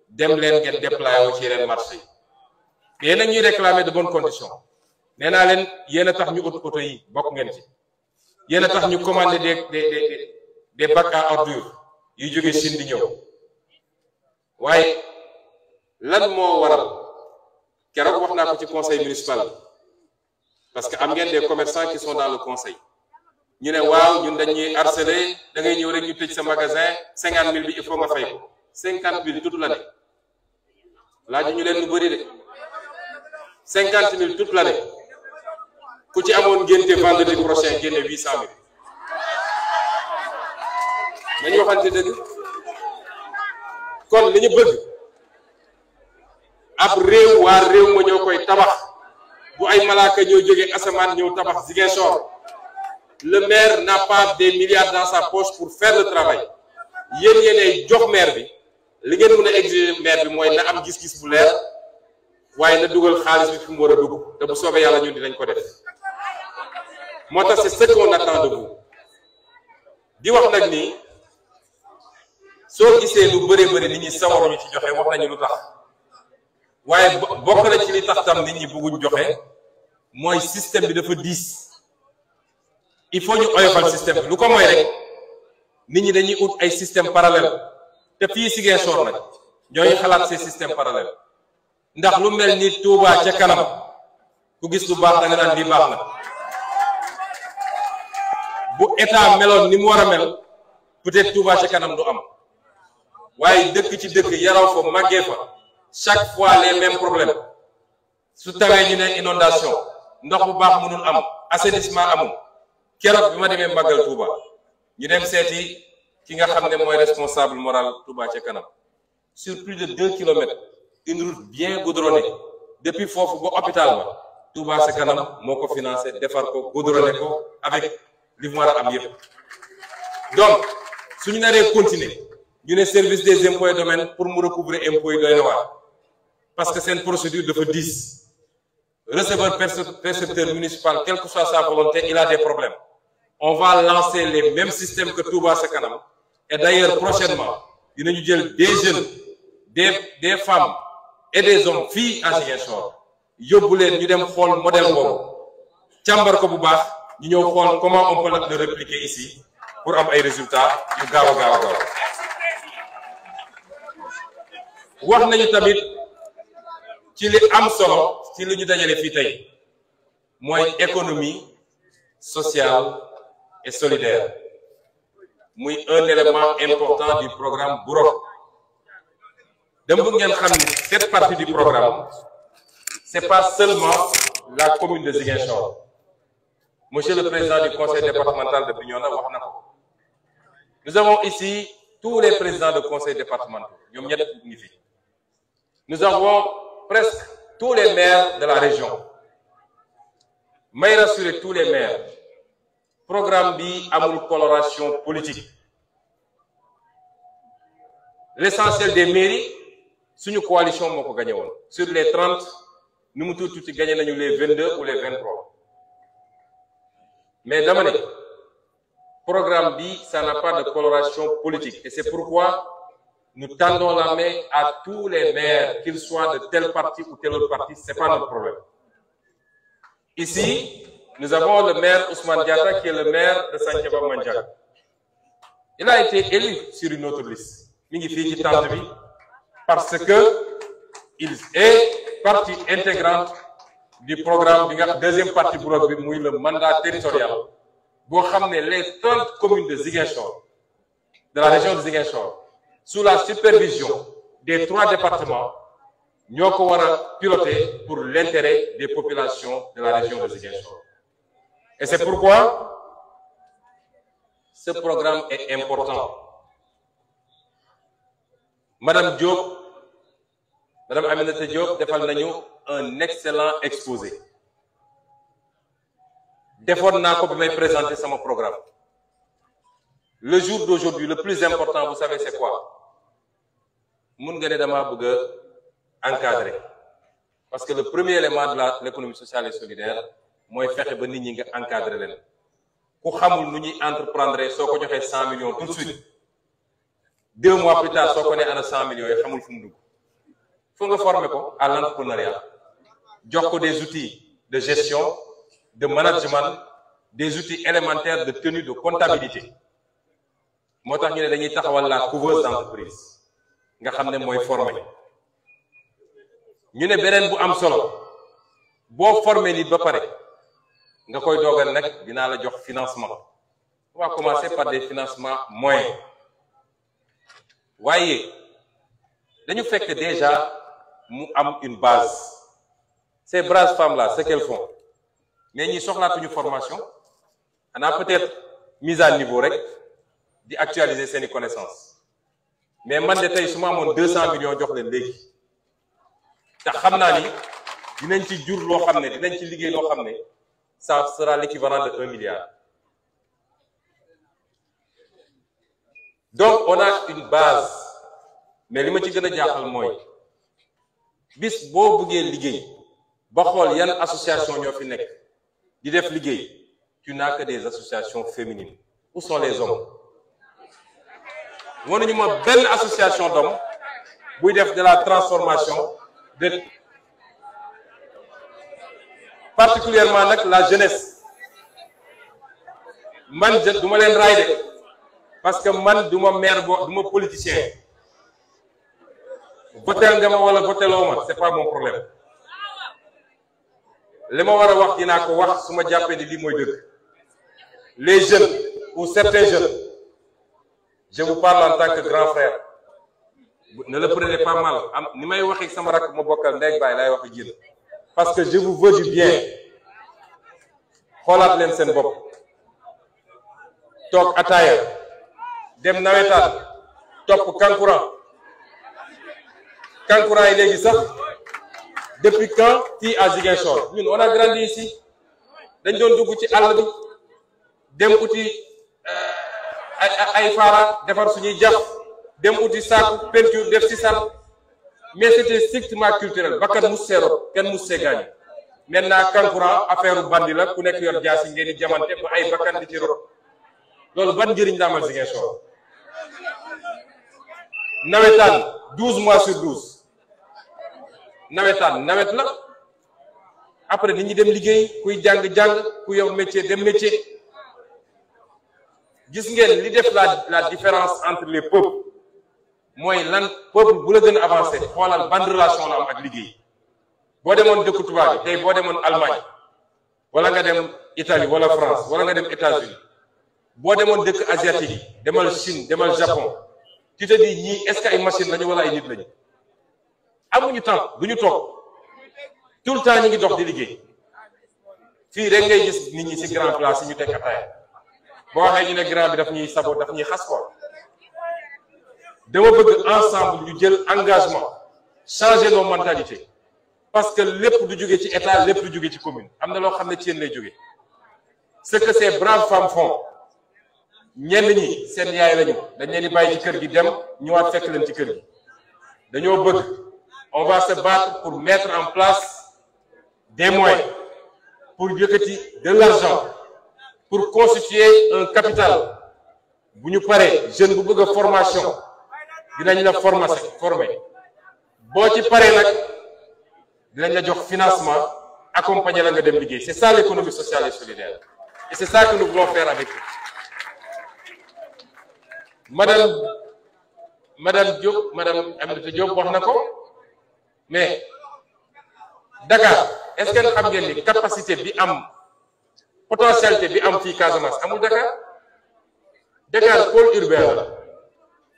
dem leen ngeen déployer wu ci yeneen marché yi mais nag ñuy réclamer de bonnes conditions nee naa leen yéen a tax ñu ut oto yi bokk ngeen ci yéen a tax ñu commander des bacs à ordures yuy jóge Chine di ñëw waaye lan moo waral keroog wax naa ko ci conseil municipal parce que am ngeen des commerçants qui sont dans le conseil ñu ne waaw ñun dañuy harceler da ngay ñëw rek ñu tëj sa magasin 50 000 bi il faut nga fay ko 50 000 toute l'année laaju ñu leen lu bëri de 50 000 toute l'année ku ci amoon ngénte vendredi prochain génne 800 000 nañu waxante dëgg kon li ñu bëgg ab réew waa réew ma ñoo koy tabax bu ay malaaka ñoo jógee asamaan ñëw tabax Ziguinchor le maire n'a pas des milliards dans sa poche pour faire le travail yéen yéenay jox maire bi li ngeen mën a exiger maire bi mooy na am gis-gis bu leer waaye na dugal xaalis bi fi mu war a dugg te bu soobee yàlla ñun dinañ ko def moo tax c'est ce qu'on attend de vous di wax nag ni soo gisee lu bëree bëri nit ñi sawaruñu ci joxe wax nañu lu tax waaye bokk na ci li tax tam nit ñi bëgguñ joxe mooy système bi dafa diis il faut ñu oyofal système bi lu ko mooy rek nit ñi dañuy ut ay système parallèle te fii Ziguinchor nag ñooy xalaat ces systèmes parallèles ndax lu mel ni Touba ca kanam ku gis lu baax da nga naan lii baax na bu état meloon ni mu war a mel peut-être Touba ca kanam du am waaye dëkk ci dëkk yaraw fa màggee fa chaque fois les mêmes problèmes su tawee ñu ne inondation ndox bu baax mënul am assainissement amul keroog bi ma demee màggal Touba ñu dem seeti ki nga xam ne mooy responsable moral Touba ca kanam sur plus de 2 kilomètres une route bien goudronnée depuis foofu ba hôpital ba Touba ca kanam moo ko financé defar ko goudronné ko avec li mu war a am yëpp. donc suñu naree continuer ñu ne service des impôts et domaines pour mu recouvrer impôts yi doy na waar parce que seen procédure dafa diis receveur percepteur municipal quelle que soit sa volonté il a des problèmes. On va lancer les mêmes systèmes que Touba ca kanam et d'ailleurs prochainement dinañu jël des jeunes des femmes et des hommes fii à Ziguinchor yóbbu leen ñu dem xool modèle boobu càmbar ko bu baax ñu ñëw xool comment on peut le répliquer ici pour am ay résultats yu gaaw a gaaw. wax nañu tamit ci li am solo ci li ñu dajale fii tey mooy économie sociale et solidaire muy un élément important du programme Burok. dama bëgg ngeen xam ni cette partie du programme c'est pas seulement la commune de Ziguinchor. Monsieur le président du conseil départemental de Bignona wax na ko. Nous avons ici tous les présidents de conseil départemental ñoom ñett ngi fi. Nous avons presque tous les maires de la région. may rassurer tous les maires. Programme bi amul coloration politique. L'essentiel des mairies suñu coalition moo ko gagné woon. Sur les 30 nu mu tuuti gagné nañu les 22 ou les 23. Mais dama ne programme bi ça n'a pas de coloration politique et c'est pourquoi nous tendons la main à tous les maires qu'ils soient de tel parti ou tel autre parti, c'est pas notre problème. Ici, nous avons le maire Ousmane Diatta qui est le maire de Santhiaba Mandiaga. Il a été élu sur une autre liste. Mi ngi fii ci tente bi parce que il est partie intégrante du programme bi nga deuxième partie Burok bi muy le mandat territorial boo xam ne les 30 communes de Ziguinchor de la région de Ziguinchor sous la supervision des 3 départements ñoo ko war a piloter pour l'intérêt des populations de la région de Ziguinchor. Et c'est pourquoi ce programme est important. Madame Aminata Diop defal nañu un excellent exposé. Defoon naa ko bi may présenter sama programme. Le jour d'aujourd'hui, le plus important, vous savez c'est quoi? Mun nga ne dama bëgg a encadrer. Parce que le premier élément de l'économie sociale et solidaire mooy fexe ba nit ñi nga encadrer leen. Ku xamul nu ñuy entreprendre soo ko joxee 100 millions tout de suite. 2 mois plus tard soo ko nee ana 100 millions yi xamul fu mu dugg. Faut nga former ko à l'entrepreneuriat. Jox ko des outils de gestion, de management, des outils élémentaires de tenue de comptabilité. Moo tax ñu ne dañuy taxawal la couveuse d'entreprise nga xam ne mooy former. ñu ne beneen bu am solo boo former nit ba pare nga koy dogal nag dinaa la jox financement. On va commencer par des financements moyens. Waaye dañu fekk déjà mu am une base. Ces braves femmes-là, ce qu'elles font mais ñi soxlaatuñu formation xanaa peut-être mise à niveau rek di actualiser seeni connaissances mais man de tey su ma amoon 200 millions jox leen léegi te xam naa ni dinañ ci jur loo xam ne dinañ ci liggéey loo xam ne ça sera l'équivalent de 1 milliard. Donc on a une base mais li ma ci gën a jaaxal mooy bis boo bëggee liggéey ba xool yan association ñoo fi nekk di def liggéey tu n'as que des associations féminines. Où sont les hommes? Wanuñu ma benn association d'hommes buy def de la transformation de particulièrement nag la jeunesse. Man du ma leen raay de parce que man du ma maire du ma politicien. Votel nga ma wala voteloo ma c'est pas mon problème. li ma war a wax dinaa ko wax su ma jàppee ni lii mooy dëgg. Les jeunes ou certains jeunes, je vous parle en tant que grand frère, ne le prenez pas mal. Ni may wax ak sama rak mo bokkal ndey baay lay wax ak yéen parce que je vous veux du bien. xoolaat leen seen bopp toog ataaya dem nawetaan topp kankurang yi léegi sax depuis quand fii à Ziguinchor ñun on a grandi ici dañ doon dugg ci àll bi dem uti ay faara defar suñuy jàpp dem uti saaku peinture def ci sal mais c'était strictement culturel bakkan mus see rot kenn mus see gaañu. maintenant kankurang affaire bandi la ku nekk yor jaasi ngeen di jamante ba ay bakkan di ci rot loolu ban njëriñ la amal Ziguinchor. nawetaan 12 mois sur 12 nawetaan nawet la après nit ñi dem liggéey kuy jàng ku yor métier dem métier. gis ngeen li def la différence entre les peuples mooy lan peuple bu la gën a avancé xoolal ban relation la am ak liggéey. boo demoon dëkku tubaab bi tey boo demoon Allemagne wala nga dem Italie wala France wala nga dem États-Unis boo demoon dëkk asiatique yi demal Chine demal Japon tu te dis ñii est-ce que ay machine lañu wala ay nit lañu amuñu temps duñu toog tout le temps ñu ngi dox di liggéey fii rek ngay gis nit ñi ci grand place yi ñu teg ataaya boo waxee ñu ne grand bi daf ñuy sabo daf ñuy xas ko dama bëgg ensemble ñu jël engagement changer nos mentalités. parce que lépp du jóge ci état lépp du jóge ci commune am na loo xam ne ci yéen lay jóge ce que ces braves femmes font ñenn ñi seen yaay lañu dañ leen di bàyyi ci kër gi dem ñëwaat fekk leen ci kër gi dañoo bëgg on va se battre pour mettre en place des moyens pour yëkkati de l'argent pour constituer un capital bu ñu paree jeune bu bëgg a formation dinañ la former boo ci paree nag dinañ la jox financement accompagner la nga dem liggéey. C'est ça l'économie sociale et solidaire et c'est ça que nous voulons faire avec vous. madame Diop madame Aminata Diop wax na ko mais Dakar est-ce que xam ngeen ni capacité bi am potentialité bi am fii Casamance amul Dakar pôle urbain la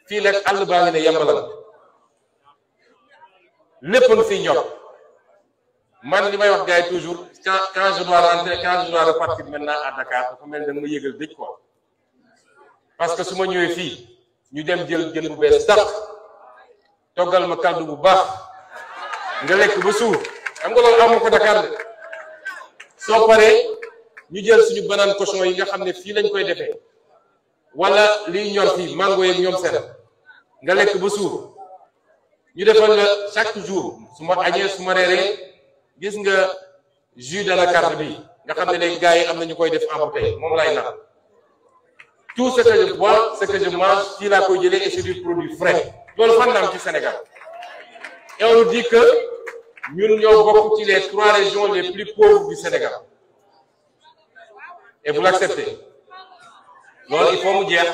fii nag àll baa ngi ne yembalal lépp nga fiy ñor. man li may wax gars yi toujours quand je dois rentrer quand je dois repartir maintenant à Dakar dafa mel da nga ma yëgal dëj quoi parce que su ma ñëwee fii ñu dem jël jën bu bees tax toggal ma kaldu bu baax nga lekk ba suur xam nga loolu amoo ko Dakar de soo paree ñu jël suñu banane cochon yi nga xam ne fii lañ koy defee wala liy ñor fii mango yeeg ñoom seen nga lekk ba suur ñu defal la chaque jour su ma añee su ma reeree gis nga jus de la carte bi nga xam ne léegi gars yi am na ñu koy def en bouteille moom lay naan tout ce que je bois ce que je mange fii laa koy jëlee et c'est du produit frais loolu fan la am ci Sénégal et on nous dit que ñun ñoo bokk ci les 3 régions les plus pauvres du Sénégal et vous l'acceptez loolu il faut mu jeex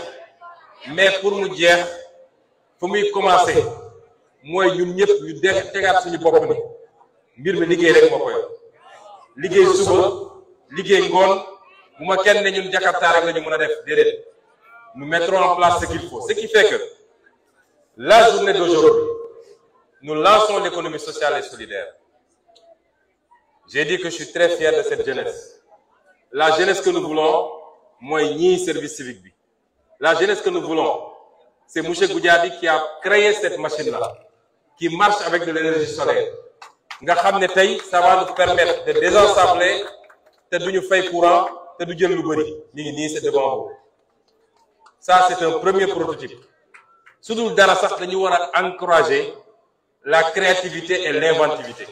mais pour mu jeex fu muy commencer mooy ñun ñëpp ñu tegaat suñu bopp ni mbir mi liggéey rek moo ko yor liggéey suba liggéey ngoon bu ma kenn ne ñun Jakarta rek la ñu mën a def déedéet nous mettrons en place ce qu'il faut ce qui fait que la journée d'aujourd'hui nous lançons l'économie sociale et solidaire. J'ai dit que je suis très fier de cette jeunesse. La jeunesse que nous voulons mooy ñii service civique bi la jeunesse que nous voulons c'est monsieur Goudiaby qui a créé cette machine-là qui marche avec de l'énergie solaire nga xam ne tey ça va nous permettre de désensabler te duñu fay courant te du jël lu bëri ñu ngi nii c'est devant vous. Ça c'est un premier prototype su dul dara sax dañu war a encourager la créativité et l'inventivité.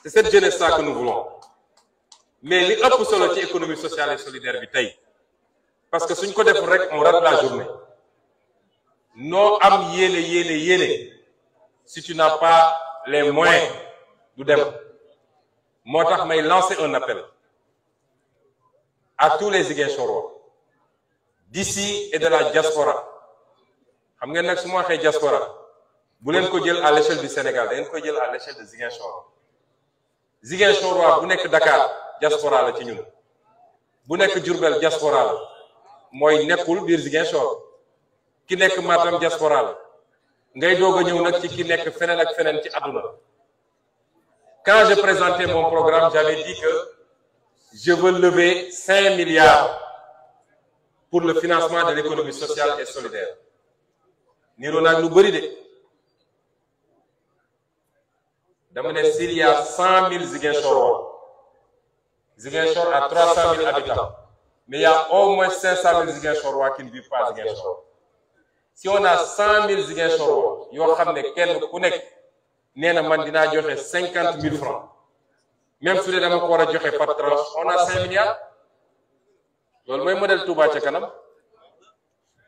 C'est cette jeunesse-là que nous voulons mais li ëpp solo ci économie sociale et solidaire bi tey parce que suñ ko def rek on rate la journée noo am yéene si tu n'as pas les moyens du dem moo tax may lancer un appel à tous les Ziguinchorois d'ici et de la diaspora xam ngeen nag su ma waxee diaspora bu leen ko jël à l'échelle du Sénégal da ngeen koy jël à l'échelle de Ziguinchorois bu nekk Dakar diaspora la ci ñun bu nekk Diourbel diaspora la mooy nekkul biir Ziguinchor ki nekk Matam diaspora la ngay doog a ñëw nag ci ki nekk feneen ak feneen ci àdduna. Quand je présentais mon programme, j'avais dit que je veux lever 5 milliards pour le financement de l'économie sociale et solidaire. Niro nag lu bari de dama ne s'il y a 100 000 Ziguinchor a 300 000 habitants, mais il y a au moins 500 000 Ziguinchorois qui ne vivent pas à Ziguinchor. Si on a 100 000 Ziguinchorois yoo xam ne kenn ku nekk nee na man dinaa joxe 50 000 francs, même su dee dama ko war a joxe par tranche, on a 5 milliards. loolu mooy modèle Touba ca kanam.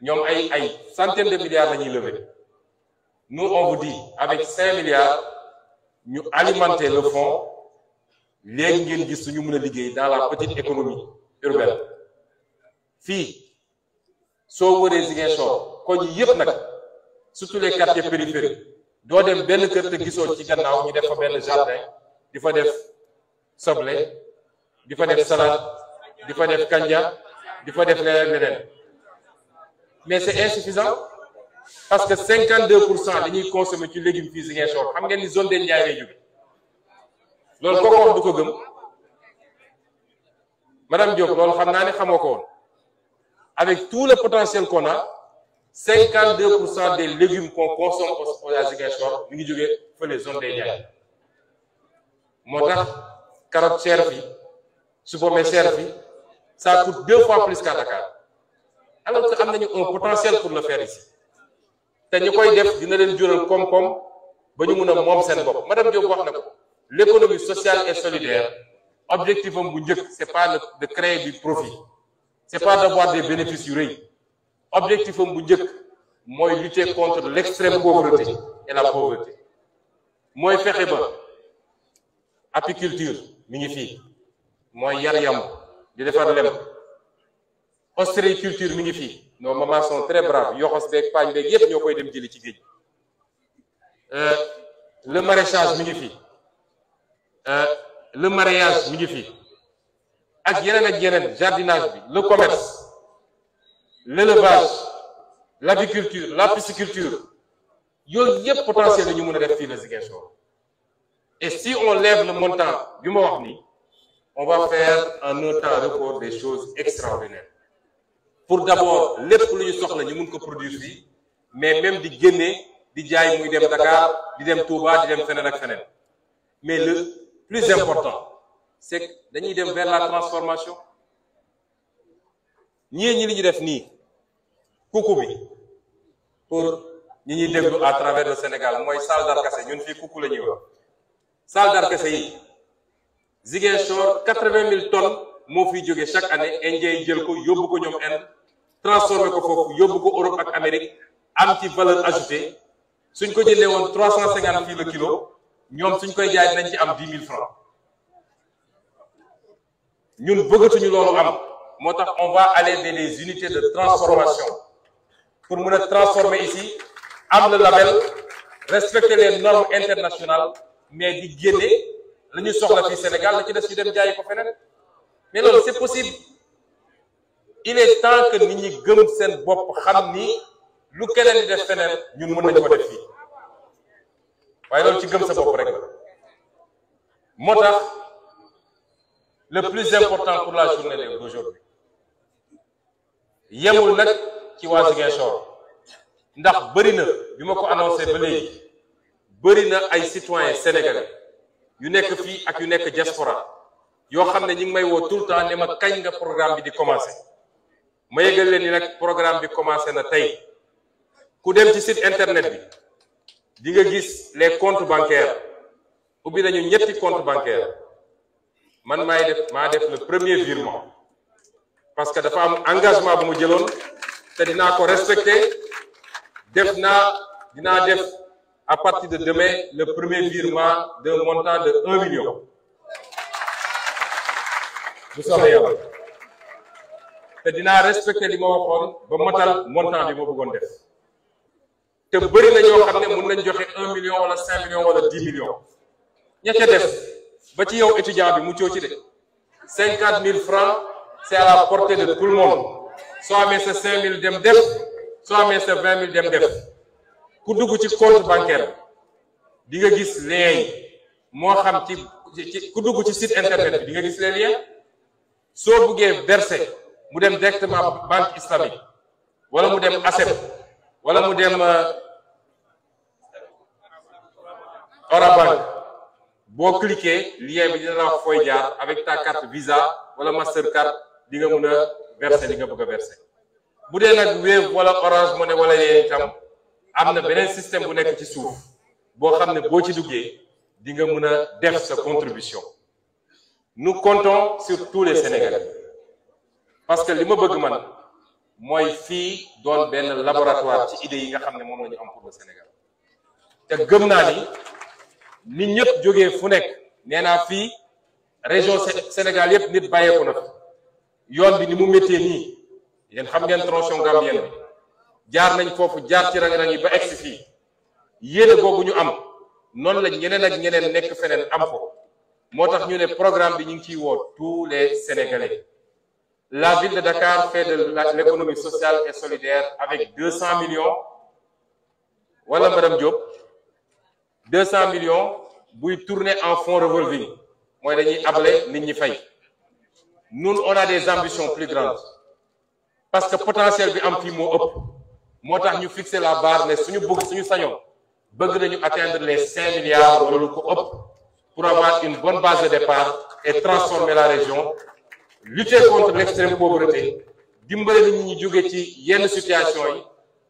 ñoom ay centaines de milliards la ñuy lever. Nous on vous dit avec 5 milliards ñu alimenter le fonds léegi ngeen gis suñu mën a liggéey dans la petite économie urbaine. fii soo wëree Ziguinchor koñ yi yëpp nag surtout les quartiers périphériques doo dem benn kër te gisoo ci gannaaw ñu def fa benn jardin di fa def soble di fa def salade di fa def kanja di fa def leneen. Mais c'est insuffisant parce que 52% dañuy consommer ci légumes fii Ziguinchor xam ngeen ni zone des Niayes lay jóge. loolu kooku wax du ko gëm madame Diop loolu xam naa ne xamoo ko woon. Avec tout le potentiel qu'on a, 52% des légumes qu'on consomme à Ziguinchor mi ngi jóge fële zone des Niayes. moo tax carotte cher fi supame cher fi ça coûte 2 fois plus qu'à Dakar. Alors que am nañu un potentiel pour le faire ici te ñu koy def dina leen jural koom-koom ba ñu mun a moom seen bopp. Madame Diop wax na ko l'économie sociale et solidaire objectif am bu njëkk c'est pas de créer du profit, c'est pas d'avoir des bénéfices yu rëy. Objectif am bu njëkk mooy lutter contre l'extrême pauvreté et la pauvreté. mooy fexe ba apiculture mi ngi fii mooy yar yamb di defar lem. Ostréiculture mi ngi fii nos mamans sont très braves yoxos beeg paañ beeg yépp ñoo koy dem jëli ci géej. Le maraîchage mi ngi fii le maraîchage mi ngi fii ak yeneen jardinage bi, le commerce, l'élevage, l'aviculture, la pisciculture yooyu yépp potentiel la ñu mën a def fii la Ziguinchor. Et si on lève le montant bi ma wax nii on va faire en un temps record des choses extraordinaires. Pour d'abord lépp lu ñu soxla ñu mun ko produire fii mais même di génne di jaay muy dem Dakar di dem Touba di dem feneen ak feneen. Mais le plus important c'est que dañuy dem vers la transformation. ñi li ñu def nii kuku bi pour ñi ñuy déglu à travers le Sénégal mooy salle d'arcassé ñun fii kuku la ñuy wax. salle d'arcassé yi Ziguinchor 80 000 tonnes moo fiy jóge chaque année Indien yi jël ko yóbbu ko ñoom Inde transformé ko foofu yóbbu ko Europe ak Amérique am ci valeur ajoutée. suñ ko jëndee woon 350 fii le kilo ñoom suñ koy jaay dinañ ci am 10 000 francs. ñun bëggatuñu loolu am moo tax on va aller vers des unités de transformation pour mën a transformer ici am le label respecter les normes internationales mais di génne la ñu soxla fii Sénégal la ci des ñu dem jaayi ko feneen. mais loolu c'est possible. Il est temps que nit ñi gëm seen bopp xam ni lu keneen di def feneen ñun mën nañu ko def fii waaye loolu ci gëm sa bopp rek la. moo tax le plus important pour la journée d'aujourd'hui yemul nag ci waa Ziguinchor ndax bëri na bi ma ko annoncé ba léegi bëri na ay citoyens sénégalais yu nekk fii ak yu nekk diaspora yoo xam ne ñi ngi may woo tout le temps ne ma kañ nga programme bi di commencer. ma yëgal leen ni nag programme bi commencé na tey ku dem ci site internet bi di nga gis les comptes bancaires ubbi nañu ñetti compte bancaire man maa def le premier virement parce que dafa am engagement bu mu jëloon te dinaa ko respecter. dinaa def à partir de demain le premier virement d'un montant de 1 million. bu soobee yàlla te dinaa respecter li ma waxoon ba matal montant bi ma bëggoon def te bëri na ñoo xam ne mën nañ joxe 1 million wala 5 millions wala 10 millions ña ca def ba ci yow étudiant bi mu coo ci de 50 000 francs c'est à la portée de tout le monde soo amee sa 5000 dem def soo amee sa 20000 dem def ku dugg ci compte bancaire di nga gis lien yi moo xam ci ku dugg ci site internet bi di nga gis les liens soo buggee verser mu dem directement banque islamique wala mu dem ASEP wala mu dem Orabank boo cliquer lien bi dina la wax fooy jaar avec ta carte Visa wala Mastercard di nga mën a verser li nga bëgg a verser bu dee nag Wave wala Orange Money wala yéen itam am na beneen système bu nekk ci suuf boo xam ne boo ci duggee di nga mën a def sa contribution. Nous comptons sur tous les Sénégalais parce que li ma bëgg man mooy fii doon benn laboratoire ci idées yi nga xam ne moom la ñu am pour le Sénégal te gëm naa ni nit ñëpp jógee fu nekk nee naa fii région Sénégal yëpp nit bàyyeeku na fi yoon bi ni mu méttee nii yéen xam ngeen tronçon Gambien bi jaar nañ foofu jaar ci rang-rang yi ba egsi fii yéene googu ñu am noonu la ñeneen ak ñeneen nekk feneen am ko moo tax ñu ne programme bi ñu ngi ciy woo tous les Sénégalais. La ville de Dakar fait de l'économie sociale et solidaire avec 200 millions voilà madame Diop 200 millions buy tourner en fonds revolving mooy dañuy able nit ñi fay. Nous on a des ambitions plus grandes parce que potentiel bi am fii moo ëpp moo tax ñu fixer la barre ne suñu sañoon bëgg nañu atteindre les 5 milliards wala lu ko ëpp pour avoir une bonne base de départ et transformer la région, lutter contre l'extrême pauvreté, dimbali nit ñi jóge ci yenn situation yi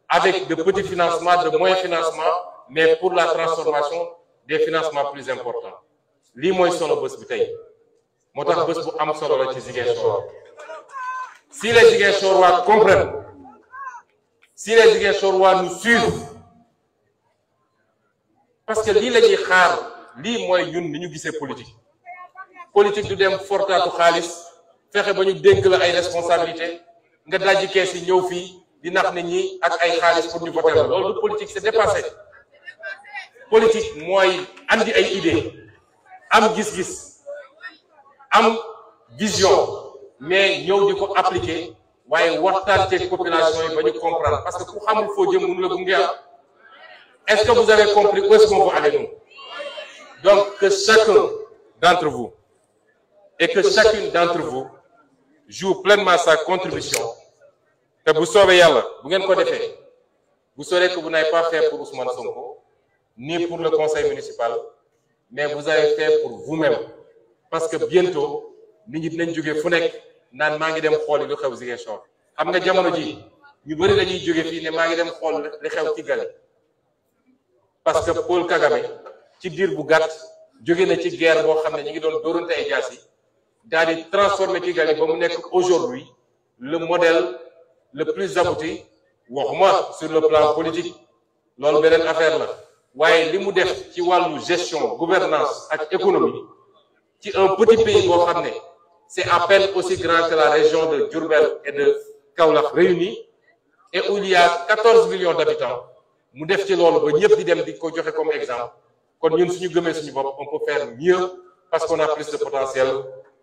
avec de petits financements, de moyens financements, mais pour la transformation des financements plus importants. lii mooy solo bés bi tey moo tax bés bu am solo la ci Ziguinchor. Si les Ziguinchorois comprennent, si les Ziguinchorois nous suivent, parce que lii la ñuy xaar lii mooy ñun ni ñu gisee politique. Politique du dem fortaatu xaalis fexe ba ñu dénk la ay responsabilité nga dajji kees yi ñëw fii di nax nit ñi ak ay xaalis pour ñu voter la loolu du politique, c'est dépassé. Politique mooy andi ay idées am gis-gis am vision mais ñëw di ko appliquer waaye waxtaan ceeg population yi ba ñu comprendre parce que ku xamul foo jëm mënu la gunge. Est-ce que vous avez compris où est-ce qu'on va aller nous? Donc que chacun d'entre vous et que chacune d'entre vous joue pleinement sa contribution. te bu soobee yàlla bu ngeen ko defee vous saurez que vous n'avez pas fait pour Ousmane Sonko ni pour le conseil municipal mais vous avez fait pour vous-même parce que bientôt nit ñi dinañ jógee fu nekk naan maa ngi dem xooli lu xew Ziguinchor. xam nga jamono ji ñu bëri dañuy jóge fii ne maa ngi dem xool li xew Kigali parce que Paul Kagame ci diir bu gàtt jóge na ci guerre boo xam ne ñu ngi doon dóorante ay jaas yi daal di transformer Kigali ba mu nekk aujourd'hui le modèle le plus abouti waxuma sur le plan politique loolu beneen affaire la waaye li mu def ci wàllu gestion gouvernance ak économie ci un petit pays boo xam ne c'est à peine aussi grand que la région de Diourbel et de Kaolack réunis et où il y a 14 millions d'habitants mu def ci loolu ba ñëpp di dem di ko joxe comme exemple kon ñun suñu gëmee suñu bopp on peut faire mieux parce qu'on a plus de potentiel.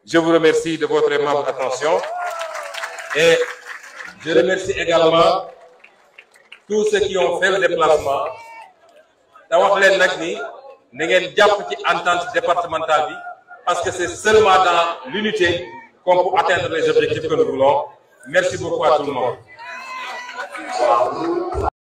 Je vous remercie de votre aimable attention et je remercie également tous ceux qui ont fait le déplacement te wax leen nag ni na ngeen jàpp ci entente départementale bi parce que c'est seulement dans l'unité qu'on peut atteindre les objectifs que nous voulons. Merci beaucoup à tout le monde.